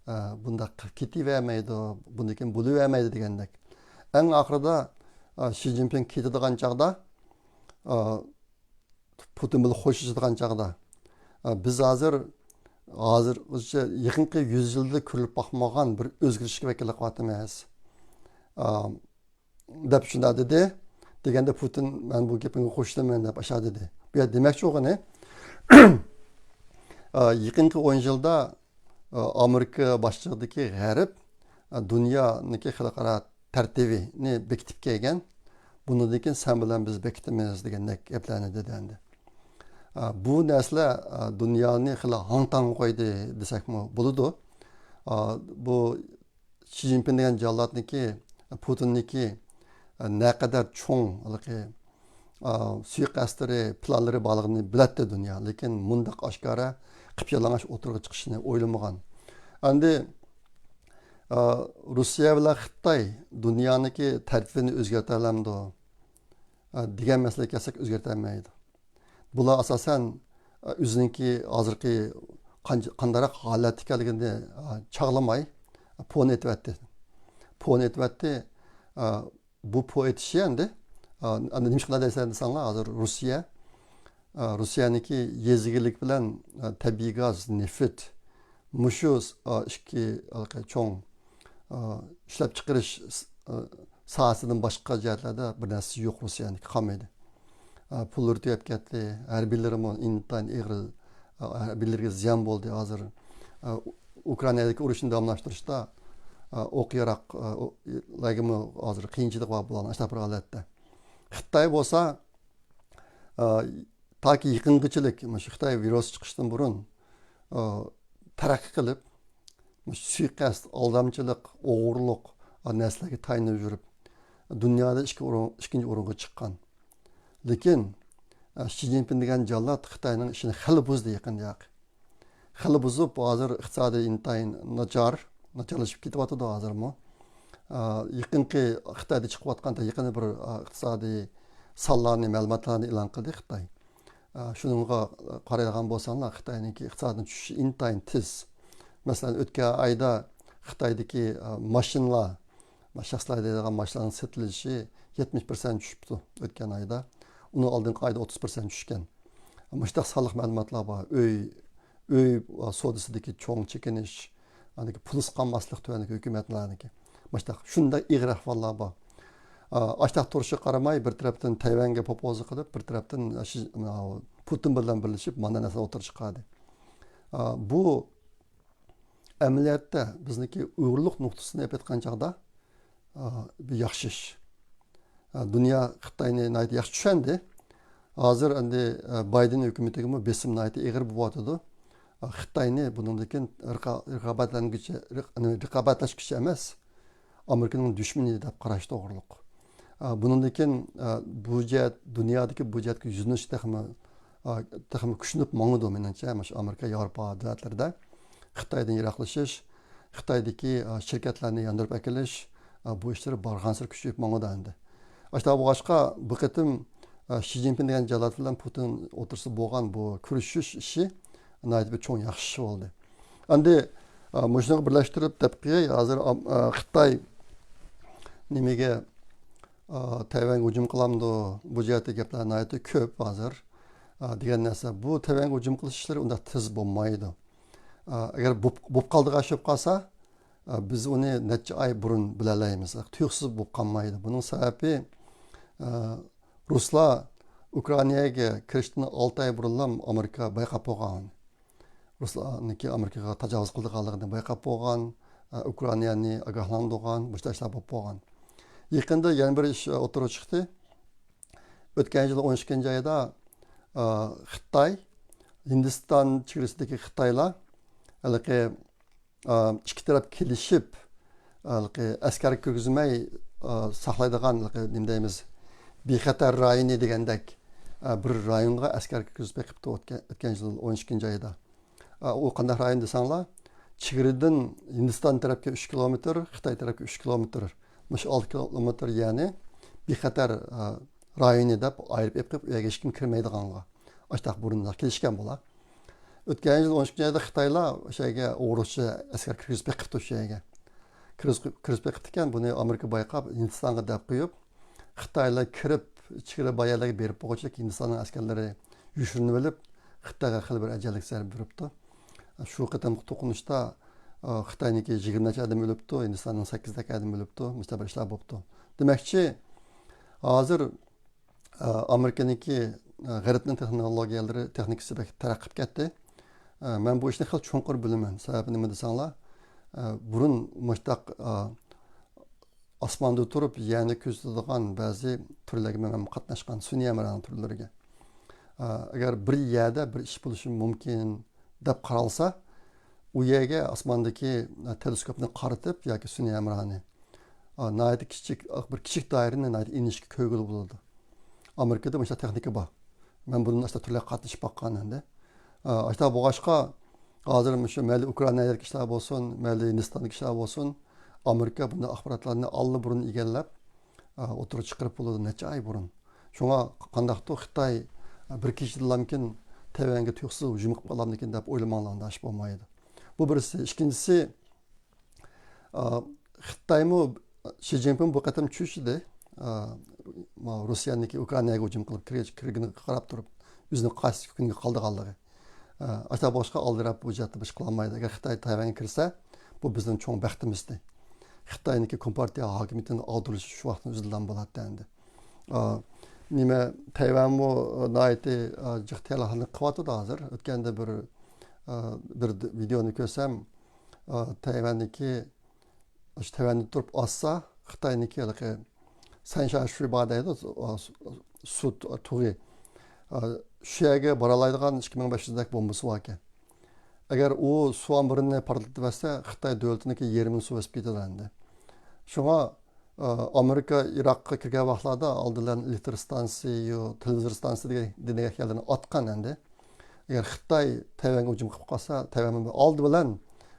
ئا، بۇنداق قىلىپ كېتىۋەرمەيدۇ، بۇندىن كېيىن بولۇۋەرمەيدۇ دېگەندەك. ئەڭ ئاخىرىدا، ئا، شى جىنپىڭ كېتىدىغان چاغدا، ئا، پۇتىن بىلەن خوشلىشىدىغان چاغدا، ئا، بىز ھازىر، ھازىرغىچە يېقىنقى يۈز يىلدا كۆرۈلۈپ باقمىغان بىر ئۆزگىرىشكە ۋەكىللىك قىلىۋاتىمىز، ئا، دەپ شۇنداق دېدى. دېگەندە پۇتىن، مەن بۇ گېپىڭگە قوشۇلىمەن دەپ ئاشۇ دېدى. بۇ يەردە دېمەكچى بولغىنى، ئا، يېقىنقى ئون يىلدا، ئا، ئامېرىكا باشچىلىقىدىكى غەرب، ئا، دۇنيانىڭكى خەلقئارا تەرتىپىنى بېكىتىپ كەلگەن. بۇنىڭدىن كېيىن سەن بىلەن بىز بېكىتىمىز دېگەندەك گەپلەرنى دېدى ئەمدى. ئا، بۇ نەرسىلەر، ئا، دۇنيانى خېلى ھاڭ-تاڭ قويدى دېسەكمۇ بولىدۇ. ئا، بۇ شى جىنپىڭ دېگەن جاللاتنىڭكى، پۇتىننىڭكى، ئا، نەقەدەر چوڭ ھېلىقى، ئا، سۇيىقەستلىرى، پىلانلىرى بارلىقىنى بىلەتتى دۇنيا. لېكىن مۇنداق ئاشكارا قىپيالىڭاچ ئوتتۇرىغا چىقىشىنى ئويلىمىغان. ئەمدى، ئا، روسىيە بىلەن خىتاي دۇنيانىڭكى تەرتىپىنى ئۆزگەرتەلەمدۇ؟ ئا، دېگەن مەسىلىگە كەلسەك، ئۆزگەرتەلمەيدۇ. بۇلار ئاساسەن، ئا، ئۆزىنىڭكى ھازىرقى قان-، قانداقراق ھالەتتە ئىكەنلىكىنى، ئا، چاغلىماي، پون ئېتىۋەتتى. پون ئېتىۋەتتى. ئا، بۇ پو ئېتىشى ئەمدى، ئا، ئەمدى نېمىشقا دەيسەن دېسەڭلار، ھازىر روسىيە، ئا، روسىيەنىڭكى يېزا ئىگىلىك بىلەن، ئا، تەبىئىي گاز، نېفىت، مۇشۇ، ئا، ئىككى ھېلىقى چوڭ، ئا، ئىشلەپچىقىرىش س-، ئا، ساھەسىدىن باشقا جەھەتلەردە بىر نەرسە يوق روسىيەنىڭكى، قالمىدى. ئا، پۇللىرى تۈگەپ كەتتى، ھەربىيلىرىمۇ ئىنتايىن ئېغىر، ئا، ھەربىيلىرىگە زىيان بولدى ھازىر. ئا، ئۇ-، ئۇكرائىنادىكى ئۇرۇشنى داۋاملاشتۇرۇشتا، ئا، ئوق ياراق، ئا، ئو-، لارگىمۇ ھازىر قىيىنچىلىق بار بۇلارنىڭ ئاشۇنداق بىر ھالەتتە. خىتاي بولسا، ئا، تاكى يېقىنغىچىلىك، مۇشۇ خىتاي ۋىرۇس چىقىشتىن بۇرۇن، ئا، تەرەققىي قىلىپ، مۇشۇ سۇيىقەست، ئالدامچىلىق، ئوغرىلىق، ئا، نەرسىلەرگە تايىنىپ يۈرۈپ، دۇنيادا ئىككى ئورۇن، ئىككىنچى ئورۇنغا چىققان. لېكىن، ئا، شى جىنپىڭ دېگەن جاللات خىتاينىڭ ئىشىنى خېلى بۇزدى يېقىندا. خېلى بۇزۇپ، ھازىر ئىقتىسادى ئىنتايىن ناچار، ناچارلىشىپ كېتىۋاتىدۇ ھازىرمۇ. ئا، يېقىنقى خىتايدا چىقىۋاتقان يېقىندا بىر، ئا، ئىقتىسادىي سانلارنى، مەلۇماتلارنى ئېلان قىلدى خىتاي. ئا، شۇنىڭغا قارايدىغان بولساڭلار، خىتاينىڭكى ئىقتىسادىنىڭ چۈشۈشى ئىنتايىن تېز. مەسىلەن، ئۆتكەن ئايدا خىتايدىكى، ئا، ماشىنىلار، شەخسلەر دەيدىغان ماشىنىلارنىڭ سېتىلىشى يەتمىش پىرسەنت چۈشۈپتۇ ئۆتكەن ئايدا. ئۇنىڭ ئالدىنقى ئايدا ئوتتۇز پىرسەنت چۈشكەن. مۇشۇنداق سانلىق مەلۇماتلار بار. ئۆي، ئۆي سودىسىدىكى چوڭ چېكىنىش، ئاندىكى پۇل قالماسلىق تۆۋەندىكى ھۆكۈمەتلەرنىڭكى. مۇشۇنداق، شۇنداق ئېغىر ئەھۋاللار بار. ئا، ئاشتاق تۇرۇشىغا قارىماي، بىر تەرەپتىن تەيۋەنگە پوپوزا قىلىپ، بىر تەرەپتىن شى-، پۇتىن بىلەن بىرلىشىپ، مانا نەرسىلەر ئوتتۇرىغا چىقاردى. ئا، بۇ ئەمەلىيەتتە بىزنىڭكى ئۇيغۇرلۇق نۇقتىسىدىن ئېلىپ ئېيتقان چاغدا، ئا، بىر ياخشى ئىش. ئا، دۇنيا خىتاينى ناھايىتى ياخشى چۈشەندى. ھازىر ئەمدى، ئا، بايدېن ھۆكۈمىتىگىمۇ بېسىم ناھايىتى ئېغىر بولۇۋاتىدۇ. ئا، خىتاينى بۇنىڭدىن كېيىن رىقا-، رىقابەتلەنگۈچى، رىق-، رىقابەتلەشكۈچى ئەمەس، ئامېرىكىنىڭ دۈشمىنى دەپ قاراش توغرۇلۇق. ئا، بۇنىڭدىن كېيىن، ئا، بۇ جەھەت، دۇنيادىكى بۇ جەھەتكە يۈزلىنىش تېخىمۇ، ئا، تېخىمۇ كۈچىيىپ ماڭىدۇ، مېنىڭچە، مۇشۇ ئامېرىكا، ياۋروپا دۆلەتلىرىدە خىتايدىن يىراقلىشىش، خىتايدىكى، ئا، شىركەتلەرنى ياندۇرۇپ ئەكېلىش، ئا، بۇ ئىشلىرى بارغانسېرى كۈچىيىپ ماڭىدۇ ئەمدى. ئاشۇنداق بولغاچقا، بۇ قېتىم، ئا، شى جىنپىڭ دېگەن جاللات بىلەن پۇتىن ئوتتۇرىسىدا بولغان بۇ كۆرۈشۈش ئىشى ناھايىتى بىر چوڭ ياخشى ئىش بولدى. ئەمدى، ئا، مۇشۇنىڭغا بىرلەشتۈرۈپ دەپ قوياي، ھازىر ئام-، ئا، خىتاي نېمىگە، ئا، تەيۋەنگە ھۇجۇم قىلامدۇ؟ بۇ جەھەتتە گەپلەر ناھايىتى كۆپ ھازىر. ئا، دېگەن نەرسە، بۇ تەيۋەنگە ھۇجۇم قىلىش ئىشلىرى ئۇنداق تېز بولمايدۇ. ئا، ئەگەر بوپ-، بوپ قالدىغان ئىش بولۇپ قالسا، ئا، بىز ئۇنى نەچچە ئاي بۇرۇن بىلەلەيمىز. تۇيۇقسىز بوپ قالمايدۇ. بۇنىڭ سەۋەبى، ئا، رۇسلار ئۇكرائىناگە كىرىشتىن ئالتە ئاي بۇرۇنلا ئامېرىكا بايقاپ بولغان. رۇسلاننىڭكى ئامېرىكىغا تاجاۋۇز قىلىدىغانلىقىنى بايقاپ بولغان، ئۇكرائىنانى ئاگاھلاندۇرغان، مۇشۇنداق ئىشلار بولۇپ بولغان. يېقىندا يەنە بىر ئىش ئوتتۇرىغا چىقتى. ئۆتكەن يىل ئون ئىككىنچى ئايدا، ئا، خىتاي، ھىندىستان چېگرىسىدىكى خىتايلار ھېلىقى، ئا، ئىككى تەرەپ كېلىشىپ، ھېلىقى ئەسكەر كىرگۈزمەي، ئا، ساقلايدىغان، ھېلىقى نېمە دەيمىز، بىخەتەر رايونى دېگەندەك، ئا، بىر رايونغا ئەسكەر كىرگۈزۈپ بېقىپتۇ ئۆتكەن، ئۆتكەن يىل ئون ئىككىنچى ئايدا. ئا، ئۇ قانداق رايون دېسەڭلار، چېگرىدىن ھىندىستان تەرەپكە ئۈچ كىلومېتىر، خىتاي تەرەپكە ئۈچ كىلومېتىر، مۇشۇ ئالتە كىلومېتىر، يەنى بىخەتەر، ئا، رايونى دەپ ئايرىپ ئېلىپ قويۇپ، ئۇ يەرگە ھېچكىم كىرمەيدىغانغا. ئاشتاق بۇرۇن كېلىشكەن بۇلار. ئۆتكەن يىل ئون ئىككىنچى ئايدا خىتايلار ئوشۇ يەرگە ئوغرىچە ئەسكەر كىرگۈزۈپ بېقىپتۇ، شۇ يەرگە. كىرگۈزۈپ بېقىپتىكەن، بۇنى ئامېرىكا بايقاپ، ھىندىستانغا دەپ قويۇپ، خىتايلار كىرىپ، چېگرا بار يەرلەرگە بېرىپ بولغۇچە ھىندىستاننىڭ ئەسكەرلىرى يوشۇرۇنۇۋېلىپ، خىتايغا خېلى بىر ئەجەللىك زەربە بېرىپتۇ. شۇ قېتىمقى توقۇنۇشتا، ئا، خىتاينىڭكى يىگىرمە نەچچە ئادەم ئۆلۈپتۇ، ھىندىستاننىڭ سەككىز نەچچە ئادەم ئۆلۈپتۇ، مۇشۇنداق بىر ئىشلار بوپتۇ. دېمەكچى، ھازىر، ئا، ئامېرىكىنىڭكى، ئا، غەربنىڭ تېخنولوگىيەلىرى، تېخنىكىسى بەك تەرەققىي قىلىپ كەتتى. ئا، مەن بۇ ئىشنى خېلى چوڭقۇر بىلىمەن. سەۋەبى نېمە دېسەڭلار، ئا، بۇرۇن مۇشۇنداق، ئا، ئاسماندا تۇرۇپ يەرنى كۆزىتىدىغان بەزى تۈرلەرگە مەن قاتناشقان، سۈنئىي ھەمراھنىڭ تۈرلىرىگە. ئا، ئەگەر بىر يەردە بىر ئىش بولۇشى مۇمكىن دەپ قارالسا، ئۇ يەرگە ئاسماندىكى، ئا، تېلېسكوپنى قارىتىپ ياكى سۈنئىي ھەمراھنى، ئا، ناھايىتى كىچىك، بىر كىچىك دائىرىنى ناھايىتى ئېنىشكە كۆرگىلى بولىدۇ. ئامېرىكىدا مۇشۇنداق تېخنىكا بار. مەن بۇندىن ئاشتا تۈرلەرگە قاتنىشىپ باققان ئەمدى. ئا، ئاشتا بولغاچقا، ھازىر مۇشۇ مەيلى ئۇكرائىنادىكى ئىشلار بولسۇن، مەيلى ھىندىستاندىكى ئىشلار بولسۇن، ئامېرىكا بۇنداق ئاخباراتلارنى ئاللىبۇرۇن ئىگىلەپ، ئا، ئوتتۇرىغا چىقىرىپ بولىدۇ، نەچچە ئاي بۇرۇن. شۇڭا قانداقتۇر خىتاي، ئا، بىر كېچىدىلامكىن تەيۋەنگە تۇيۇقسىز ھۇجۇم قىلىپ قالامدىكىن دەپ ئويلىماڭلار، ئۇنداق ئىش بولمايدۇ. بۇ بىرسى. ئىككىنچىسى، ئا، خىتايمۇ، شى جىنپىڭ بۇ قېتىم چۈشىدى. ئا، ما، روسىيەنىڭكى ئۇكرائىناگە ھۇجۇم قىلىپ كىر-، كىرگىنىگە قاراپ تۇرۇپ، ئۆزىنىڭ قايسى كۈنگە قالىدىغانلىقى. ئا، ئاشۇنداق بولۇشقا ئالدىراپ بۇ جەھەتتە بىر ئىش قىلالمايدۇ. ئەگەر خىتاي تەيۋەنگە كىرسە، بۇ بىزنىڭ چوڭ بەختىمىزدى. خىتاينىڭكى كومپارتىيە ھاكىمىيىتىنىڭ ئاغدۇرۇلۇشى شۇ ۋاقىتتا ئۈزۈلگەن بولاتتى ئەمدى. ئا، نېمە، تەيۋەنمۇ ناھايىتى، ئا، جىق تەييارلىقنى قىلىۋاتىدۇ ھازىر. ئۆتكەندە بىر، ئا، بىر د-، ۋىدېئونى كۆرسەم، ئا، تەيۋەندىكى، شۇ تەيۋەندە تۇرۇپ ئاسسا، خىتاينىڭكى ھېلىقى سەنشاشۈي بار دەيدۇ، ئا، سۇ، سۇ تۇغى. ئا، شۇ يەرگە بارالايدىغان ئىككى مىڭ بەش يۈزدەك بومبىسى باركەن. ئەگەر ئۇ سۇ ئامبىرىنى پارتلىتىۋەتسە، خىتاي دۆلىتىنىڭكى يېرىمىنى سۇ بېسىپ كېتىدۇ ئەمدى. شۇڭا، ئا، ئامېرىكا ئىراققا كىرگەن ۋاقىتلاردا ئالدى بىلەن ئېلېكتر ستانسىيە، تېلېۋىزور ستانسىيە دېگەن، دېگەن گەپلەرنى ئاتقان ئەمدى. ئەگەر خىتاي تەيۋەنگە ھۇجۇم قىلىپ قالسا، تەيۋەن ئالدى بىلەن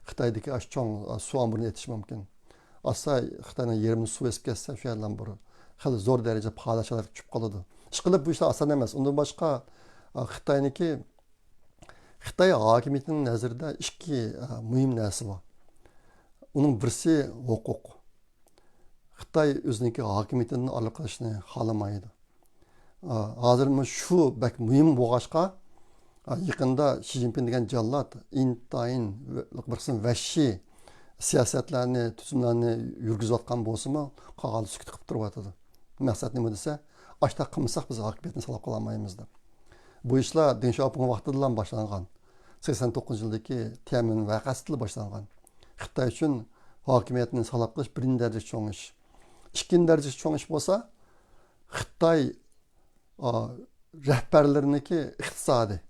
خىتايدىكى ئاشۇ چوڭ، ئا، سۇ ئامبىرىنى ئېتىشى مۇمكىن. ئاستا خىتاينىڭ يېرىمىنى سۇ بېسىپ كەتسە، شۇ يەردىن بىر خېلى زور دەرىجىدە پالاچ ھالەتكە چۈشۈپ قالىدۇ. ئىشقىلىپ، بۇ ئىشلار ئاسان ئەمەس. ئۇندىن باشقا، ئا، خىتاينىڭكى، خىتاي ھاكىمىيىتىنىڭ نەزىرىدە ئىككى، ئا، مۇھىم نەرسە بار. ئۇنىڭ بىرسى ھوقۇق. خىتاي ئۆزىنىڭكى ھاكىمىيىتىدىن ئايرىلىپ قېلىشنى خالىمايدۇ. ئا، ھازىر مۇ-، شۇ بەك مۇھىم بولغاچقا، ئا، يېقىندا شى جىنپىڭ دېگەن جاللات ئىنتايىن ۋە-، بىر قىسىم ۋەھشىي سىياسەتلەرنى، تۈزۈملەرنى يۈرگۈزۈۋاتقان بولسىمۇ، قاغالدا سۈكۈت قىلىپ تۇرۇۋاتىدۇ. مەقسەت نېمە دېسە، ئاشتاق قىلمىساق بىز ھاكىمىيەتنى ساقلاپ قالالمايمىز دەپ. بۇ ئىشلار دېڭ شياۋپىڭ ۋاقتىدىلا باشلانغان. سەكسەن توققۇزىنچى يىلدىكى تيەنئەنمېن ۋەقەسىدىلا باشلانغان. خىتاي ئۈچۈن ھاكىمىيەتنى ساقلاپ قېلىش بىرىنچى دەرىجىلىك چوڭ ئىش. ئىككىنچى دەرىجىلىك چوڭ ئىش بولسا، خىتاي، ئا، رەھبەرلىرىنىڭكى ئىقتىسادىي،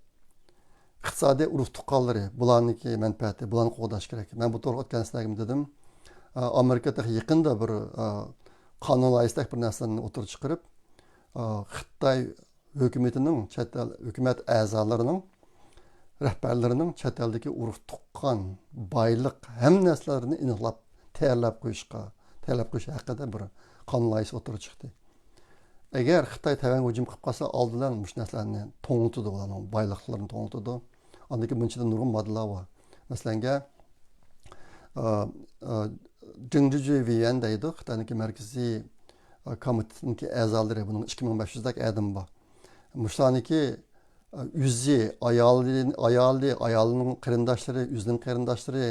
ئىقتىسادىي ئۇرۇق تۇغقانلىرى، بۇلارنىڭكى مەنپەئەتى، بۇلارنى قوغداش كېرەك. مەن بۇ توغرىلىق ئۆتكەن سەپەرگىمۇ دېدىم. ئا، ئامېرىكا تېخى يېقىندا بىر، ئا، قانۇن لايىھىسىدەك بىر نەرسىلەرنى ئوتتۇرىغا چىقىرىپ، ئا، خىتاي ھۆكۈمىتىنىڭ، چەت ئەل ھۆكۈمەت ئەزالىرىنىڭ، رەھبەرلىرىنىڭ چەت ئەلدىكى ئۇرۇق تۇغقان، بايلىق، ھەممە نەرسىلەرنى ئېنىقلاپ، تەييارلاپ قويۇشقا، تەييارلاپ قويۇش ھەققىدە بىر قانۇن لايىھىسى ئوتتۇرىغا چىقتى. ئەگەر خىتاي تەيۋەنگە ھۇجۇم قىلىپ قالسا، ئالدى بىلەن مۇشۇ نەرسىلەرنى توڭلىتىدۇ، ئۇلارنىڭ بايلىقلىرىنى توڭلىتىدۇ. ئاندىن كېيىن بۇنىڭ ئىچىدە نۇرغۇن ماددىلار بار. مەسىلەنگە، ئا، ئا، جېڭ جىجۈ ۋېيۈەن دەيدۇ، خىتاينىڭكى مەركىزىي، ئا، كومىتېتىنىڭكى ئەزالىرى، بۇنىڭ ئىككى مىڭ بەش يۈزدەك ئادىمى بار. مۇشۇلارنىڭكى، ئا، ئۆزى، ئايالى، ئايالى، ئايالىنىڭ قېرىنداشلىرى، ئۆزىنىڭ قېرىنداشلىرى،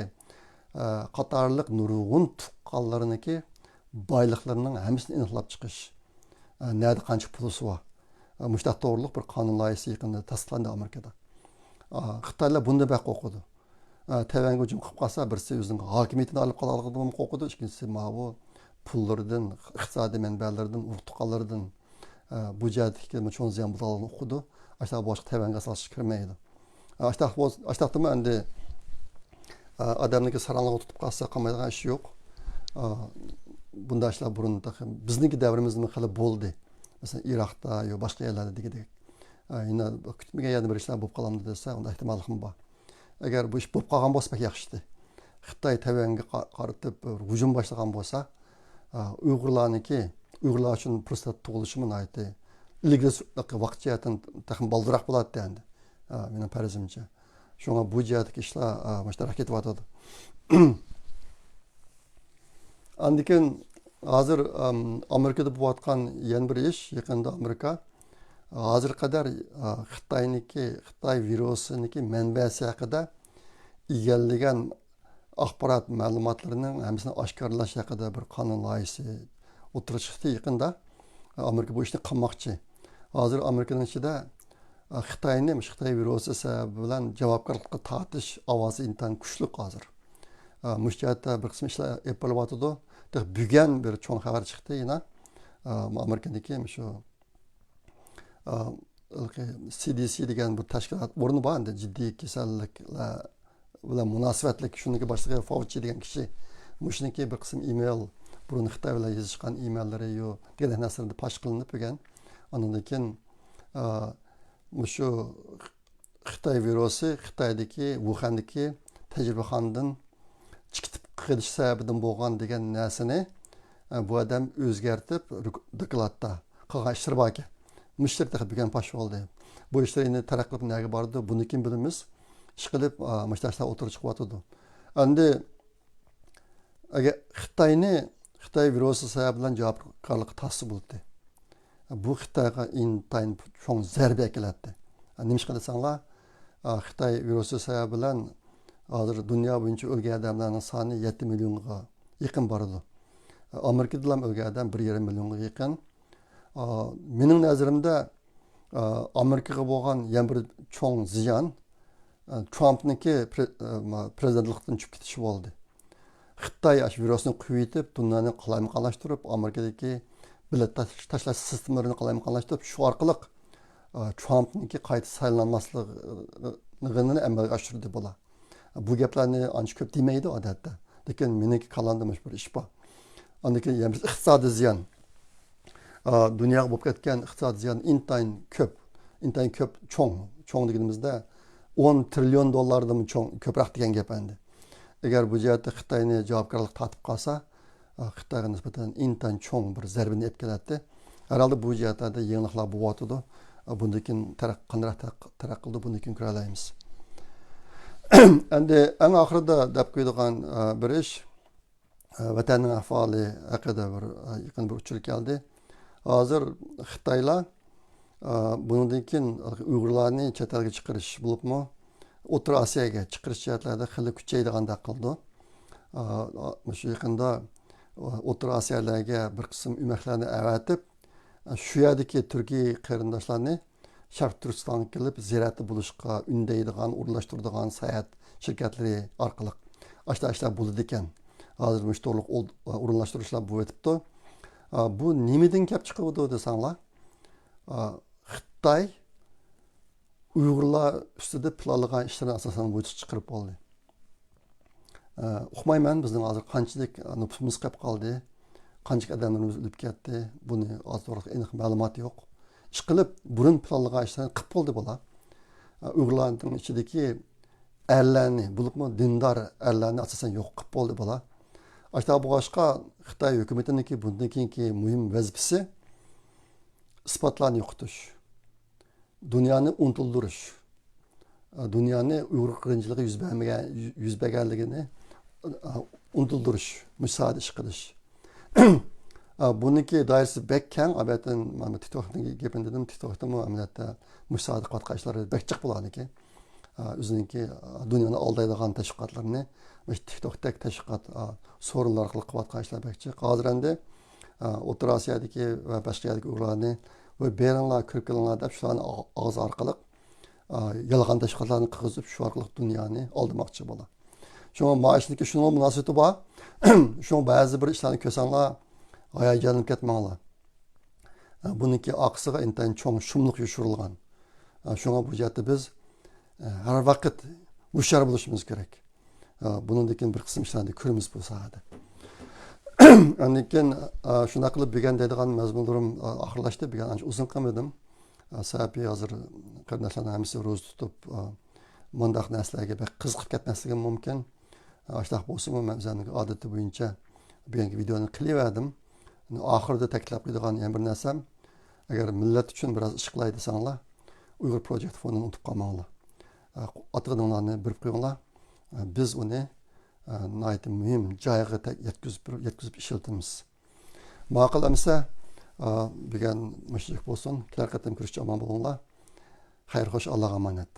ئا، قاتارلىق نۇرغۇن تۇغقانلىرىنىڭكى بايلىقلىرىنىڭ ھەممىسىنى ئېنىقلاپ چىقىش. ئا، نەدە قانچە پۇلىسى بار. ئا، مۇشۇنداق توغرىلىق بىر قانۇن لايىھىسى يېقىندا تەستىقلاندى ئامېرىكىدا. ئا، خىتايلار بۇنى بەك قورقىدۇ. ئە، تەيۋەنگە ھۇجۇم قىلىپ قالسا، بىرسى ئۆزىنىڭ ھاكىمىيىتىنى ئايرىلىپ قالغانلىقىدىن قورقىدۇ، ئىككىنچىسى ماۋۇ پۇللىرىدىن، ئىقتىسادىي مەنبەلىرىدىن، ئۇرۇق تۇغقانلىرىدىن، ئە، بۇ جەھەتتىكى چوڭ زىيان بولىدىغانلىقىنى ئۇقىدۇ. ئاشۇنداق بولغاچقا تەيۋەنگە ئاساسلىق كىرمەيدۇ. ئە، ئاشۇنداق بول-، ئاشۇنداقتىمۇ ئەمدى، ئە، ئادەمنىڭكى ساراڭلىقىغا تۇتۇپ قالسا قالمايدىغان ئىش يوق. ئە، بۇنداق ئىشلار بۇرۇن تېخى بىزنىڭكى دەۋرىمىزدىمۇ خېلى بولدى. مەسىلەن، ئىراقتا يا باشقا يەرلەردە دېگۈدەك. ئە، يەنە كۈتمىگەن يەردىن بىر ئىشلار بولۇپ قالامدۇ دېسە، ئۇنداق ئېھتىماللىقمۇ بار. ئەگەر بۇ ئىش بولۇپ قالغان بولسا بەك ياخشى ئىدى. خىتاي تەيۋەنگە قا-، قارىتىپ بىر ھۇجۇم باشلىغان بولسا، ئا، ئۇيغۇرلارنىڭكى، ئۇيغۇرلار ئۈچۈن پۇرسەت تۇغۇلۇشىمۇ ناھايىتى ئىلگىرى سۈرۈپ، ۋاقىت جەھەتتىن تېخىمۇ بالدۇرراق بولاتتى ئەمدى. ئا، مېنىڭ پەرىزىمچە. شۇڭا بۇ جەھەتتىكى ئىشلار، ئا، مۇشۇنداق كېتىۋاتىدۇ. ئاندىن كېيىن ھازىر، ئام، ئامېرىكىدا بولۇۋاتقان يەنە بىر ئىش، يېقىندا ئامېرىكا ھازىرغا قەدەر، ئا، خىتاينىڭكى، خىتاي ۋىرۇسىنىڭكى مەنبەسى ھەققىدە ئىگىلىگەن ئاخبارات مەلۇماتلىرىنىڭ ھەممىسىنى ئاشكارىلاش ھەققىدە بىر قانۇن لايىھىسى ئوتتۇرىغا چىقتى يېقىندا. ئامېرىكا بۇ ئىشنى قىلماقچى. ھازىر ئامېرىكىنىڭ ئىچىدە، ئا، خىتاينى، مۇشۇ خىتاي ۋىرۇسى سەۋەبى بىلەن جاۋابكارلىققا تارتىش ئاۋازى ئىنتايىن كۈچلۈك ھازىر. ئا، مۇشۇ جەھەتتە بىر قىسىم ئىشلار ئېلىپ بېرىلىۋاتىدۇ. تېخى بۈگۈن بىر چوڭ خەۋەر چىقتى يەنە. ئا، ئامېرىكىدىكى مۇشۇ، ئا، سى دى سى دېگەن بىر تەشكىلات ئورنى بار ئەمدى، جىددىي كېسەللىكلەر بىلەن مۇناسىۋەتلىك، شۇنىڭكى باشلىقى فاۋچى دېگەن كىشى، مۇشۇنىڭكى بىر قىسىم ئىمېيل، بۇرۇن خىتاي بىلەن يېزىشقان ئىمېيللىرى يو دېگەن نەرسىلەردە پاش قىلىنىپ بۈگۈن. ئاندىن كېيىن، ئا، مۇشۇ خىتاي ۋىرۇسى خىتايدىكى، ۋۇخەندىكى تەجرىبىخانىدىن چىقىپ قېلىش سەۋەبىدىن بولغان دېگەن نەرسىنى، ئە، بۇ ئادەم ئۆزگەرتىپ، رۇك-، دوكلاتتا قىلغان ئىشلىرى باركەن. مۇشۇ ئىشلار تېخى بۈگۈن پاش بولدى. بۇ ئىشلار ئەمدى تەرەققىي قىلىپ نەگە بارىدۇ، بۇنى كېيىن بىلىمىز. ئىشقىلىپ، ئا، مۇشۇنداق ئىشلار ئوتتۇرىغا چىقىۋاتىدۇ. ئەمدى ئەگەر خىتاينى، خىتاي ۋىرۇسى سەۋەبى بىلەن جاۋابكارلىققا تارتسا بولاتتى. بۇ خىتايغا ئىنتايىن چوڭ زەربە ئەكېلەتتى. نېمىشقا دېسەڭلار، خىتاي ۋىرۇسى سەۋەبى بىلەن ھازىر دۇنيا بويىچە ئۆلگەن ئادەملەرنىڭ سانى يەتتە مىليونغا يېقىن بارىدۇ. ئامېرىكىدىلا ئۆلگەن ئادەم بىر يېرىم مىليونغا يېقىن. مېنىڭ نەزىرىمدە، ئامېرىكىغا بولغان يەنە بىر چوڭ زىيان، ترامپنىڭكى پرې-، پرېزىدېنتلىقتىن چۈشۈپ كېتىشى بولدى. خىتاي ئاشۇ ۋىرۇسنى قويۇۋېتىپ، دۇنيانى قالايمىقانلاشتۇرۇپ، ئامېرىكىدىكى بېلەت تاش-، تاشلاش سىستېمىلىرىنى قالايمىقانلاشتۇرۇپ، شۇ ئارقىلىق، ئا، ترامپنىڭكى قايتا سايلانماسلىقىنى ئەمەلگە ئاشۇردى بۇلار. بۇ گەپلەرنى ئانچە كۆپ دېمەيدۇ ئادەتتە. لېكىن مېنىڭكى كاللامدا مۇشۇ بىر ئىش بار. ئاندىن كېيىن يەنە بىر ئىقتىسادىي زىيان. ئا، دۇنياغا بولۇپ كەتكەن ئىقتىسادىي زىيان ئىنتايىن كۆپ. ئىنتايىن كۆپ، چوڭ. چوڭ دېگىنىمىزدە ئون تىرىليون دوللاردىنمۇ چوڭ، كۆپرەك دېگەن گەپ ئەمدى. ئەگەر بۇ جەھەتتە خىتاينى جاۋابكارلىققا تارتىپ قالسا، ئا، خىتايغا نىسبەتەن ئىنتايىن چوڭ بىر زەربىنى ئېلىپ كېلەتتى. ھەرھالدا بۇ جەھەتلەردە يېڭىلىقلار بولۇۋاتىدۇ. ئا، بۇندىن كېيىن تەرەق-، قانداق تەرەق-، تەرەققىي قىلىدۇ، بۇندىن كېيىن كۆرەلەيمىز. ئەمدى ئەڭ ئاخىرىدا دەپ قويىدىغان، ئا، بىر ئىش، ۋەتەننىڭ ئەھۋالى ھەققىدە بىر، يېقىن بىر ئۇچۇر كەلدى. ھازىر خىتايلار، بۇنىڭدىن كېيىن ئۇيغۇرلارنى چەت ئەلگە چىقىرىش بولۇپمۇ ئوتتۇرا ئاسىياگە چىقىرىش جەھەتلەردە خېلى كۈچەيدىغاندەك قىلىدۇ. مۇشۇ يېقىندا ئوتتۇرا ئاسىيالىلارغا بىر قىسىم ئۆمەكلەرنى ئەۋەتىپ، شۇ يەردىكى تۈركىي قېرىنداشلارنى شەرقىي تۈركىستانغا كېلىپ زىيارەتتە بولۇشقا ئۈندەيدىغان، ئورۇنلاشتۇرىدىغان ساياھەت شىركەتلىرى ئارقىلىق ئاشۇنداق ئىشلار بولىدىكەن. ھازىر مۇشۇ توغرىلىق ئورۇنلاشتۇرۇشلار بولۇۋېتىپتۇ. بۇ نېمىدىن كەپ چىقىۋاتىدۇ دېسەڭلار، خىتاي ئۇيغۇرلار ئۈستىدە پىلانلىغان ئىشلىرىنى ئاساسەن ۋۇجۇدقا چىقىرىپ بولدى. ئۇقمايمەن، بىزنىڭ ھازىر قانچىلىك نوپۇسىمىز قېلىپ قالدى، قانچىلىك ئادەملىرىمىز ئۆلۈپ كەتتى، بۇنى ھازىر ئېنىق مەلۇمات يوق. ئىشقىلىپ، بۇرۇن پىلانلىغان ئىشلارنى قىلىپ بولدى بۇلار. ئۇيغۇرلارنىڭ ئىچىدىكى ئەرلەرنى، بولۇپمۇ دىندار ئەرلەرنى ئاساسەن يوق قىلىپ بولدى بۇلار. ئاشۇنداق بولغاچقا، خىتاي ھۆكۈمىتىنىڭكى بۇندىن كېيىنكى مۇھىم ۋەزىپىسى ئىسپاتلارنى يوقىتىش. دۇنيانى ئۇنتۇلدۇرۇش، دۇنيانى ئۇيغۇر قىرغىنچىلىقى يۈز بەرمىگەن، يۈز بەرگەنلىكىنى ئۇنتۇلدۇرۇش، مۇشۇ ساھەدە ئىش قىلىش. بۇنىڭكى دائىرىسى بەك كەڭ. ئەلۋەتتە، مانا تىك توكنىڭ گېپىنى دېدىم، تىك توكتىمۇ ئەمەلىيەتتە مۇشۇ ساھەدە قىلىۋاتقان ئىشلىرى بەك جىق بۇلارنىڭكى. ئۆزىنىڭكى دۇنيانى ئالدايدىغان تەشۋىقاتلىرىنى مۇشۇ تىك توكتەك تەشۋىقات سورۇنلار ئارقىلىق قىلىۋاتقان ئىشلار بەك جىق. ھازىر ئەمدى ئوتتۇرا ئاسىيادىكى ۋە باشقا يەردىكى ئۇيغۇرلارنى، ۋە بېرىڭلار، كىرىپ كېلىڭلار دەپ شۇلارنى ئاغ-، ئاغزى ئارقىلىق، ئا، يالغان تەشۋىقاتلارنى قىلغۇزۇپ، شۇ ئارقىلىق دۇنيانى ئالدىماقچى بۇلار. شۇڭا مائاشنىڭكى شۇنىڭغا مۇناسىۋىتى بار. شۇڭا بەزى بىر ئىشلارنى كۆرسەڭلار، ھاياجانلىنىپ كەتمەڭلار. بۇنىڭكى ئارقىسىغا ئىنتايىن چوڭ شۇملۇق يوشۇرۇلغان. شۇڭا بۇ جەھەتتە بىز ھەر ۋاقىت ھوشيار بولۇشىمىز كېرەك. بۇنىڭدىن كېيىن بىر قىسىم ئىشلارنى كۆرىمىز بۇ ساھەدە. ئاندىن كېيىن شۇنداق قىلىپ بۈگۈن دەيدىغان مەزمۇنلىرىم ئاخىرلاشتى. بۈگۈن ئانچە ئۇزۇن قىلمىدىم. سەۋەبى ھازىر قېرىنداشلارنىڭ ھەممىسى روزا تۇتۇپ، مۇنداق نەرسىلەرگە بەك قىزىقىپ كەتمەسلىكىم مۇمكىن. ئاشۇنداق بولسىمۇ، مەن ئۆزۈمنىڭ ئادىتى بويىچە بۈگۈنكى ۋىدېونى قىلىۋەردىم. ئاخىرىدا تەكىتلەپ قويىدىغان يەنە بىر نەرسەم، ئەگەر مىللەت ئۈچۈن بىراز ئىش قىلاي دېسەڭلار، ئۇيغۇر پروجېكت فوندىنى ئۇنتۇپ قالماڭلار. ئاتىغىنىڭلارنى بېرىپ قويۇڭلار. بىز ئۇنى ناھايىتى مۇھىم جايغا يەتكۈزۈپ، يەتكۈزۈپ ئىشلىتىمىز. ماقۇل ئەمىسە، بۈگۈن مۇشۇنچىلىك بولسۇن. كېلەر قېتىم كۆرۈشكىچە ئامان بولۇڭلار. خەير خوش، ئاللاغا ئامانەت.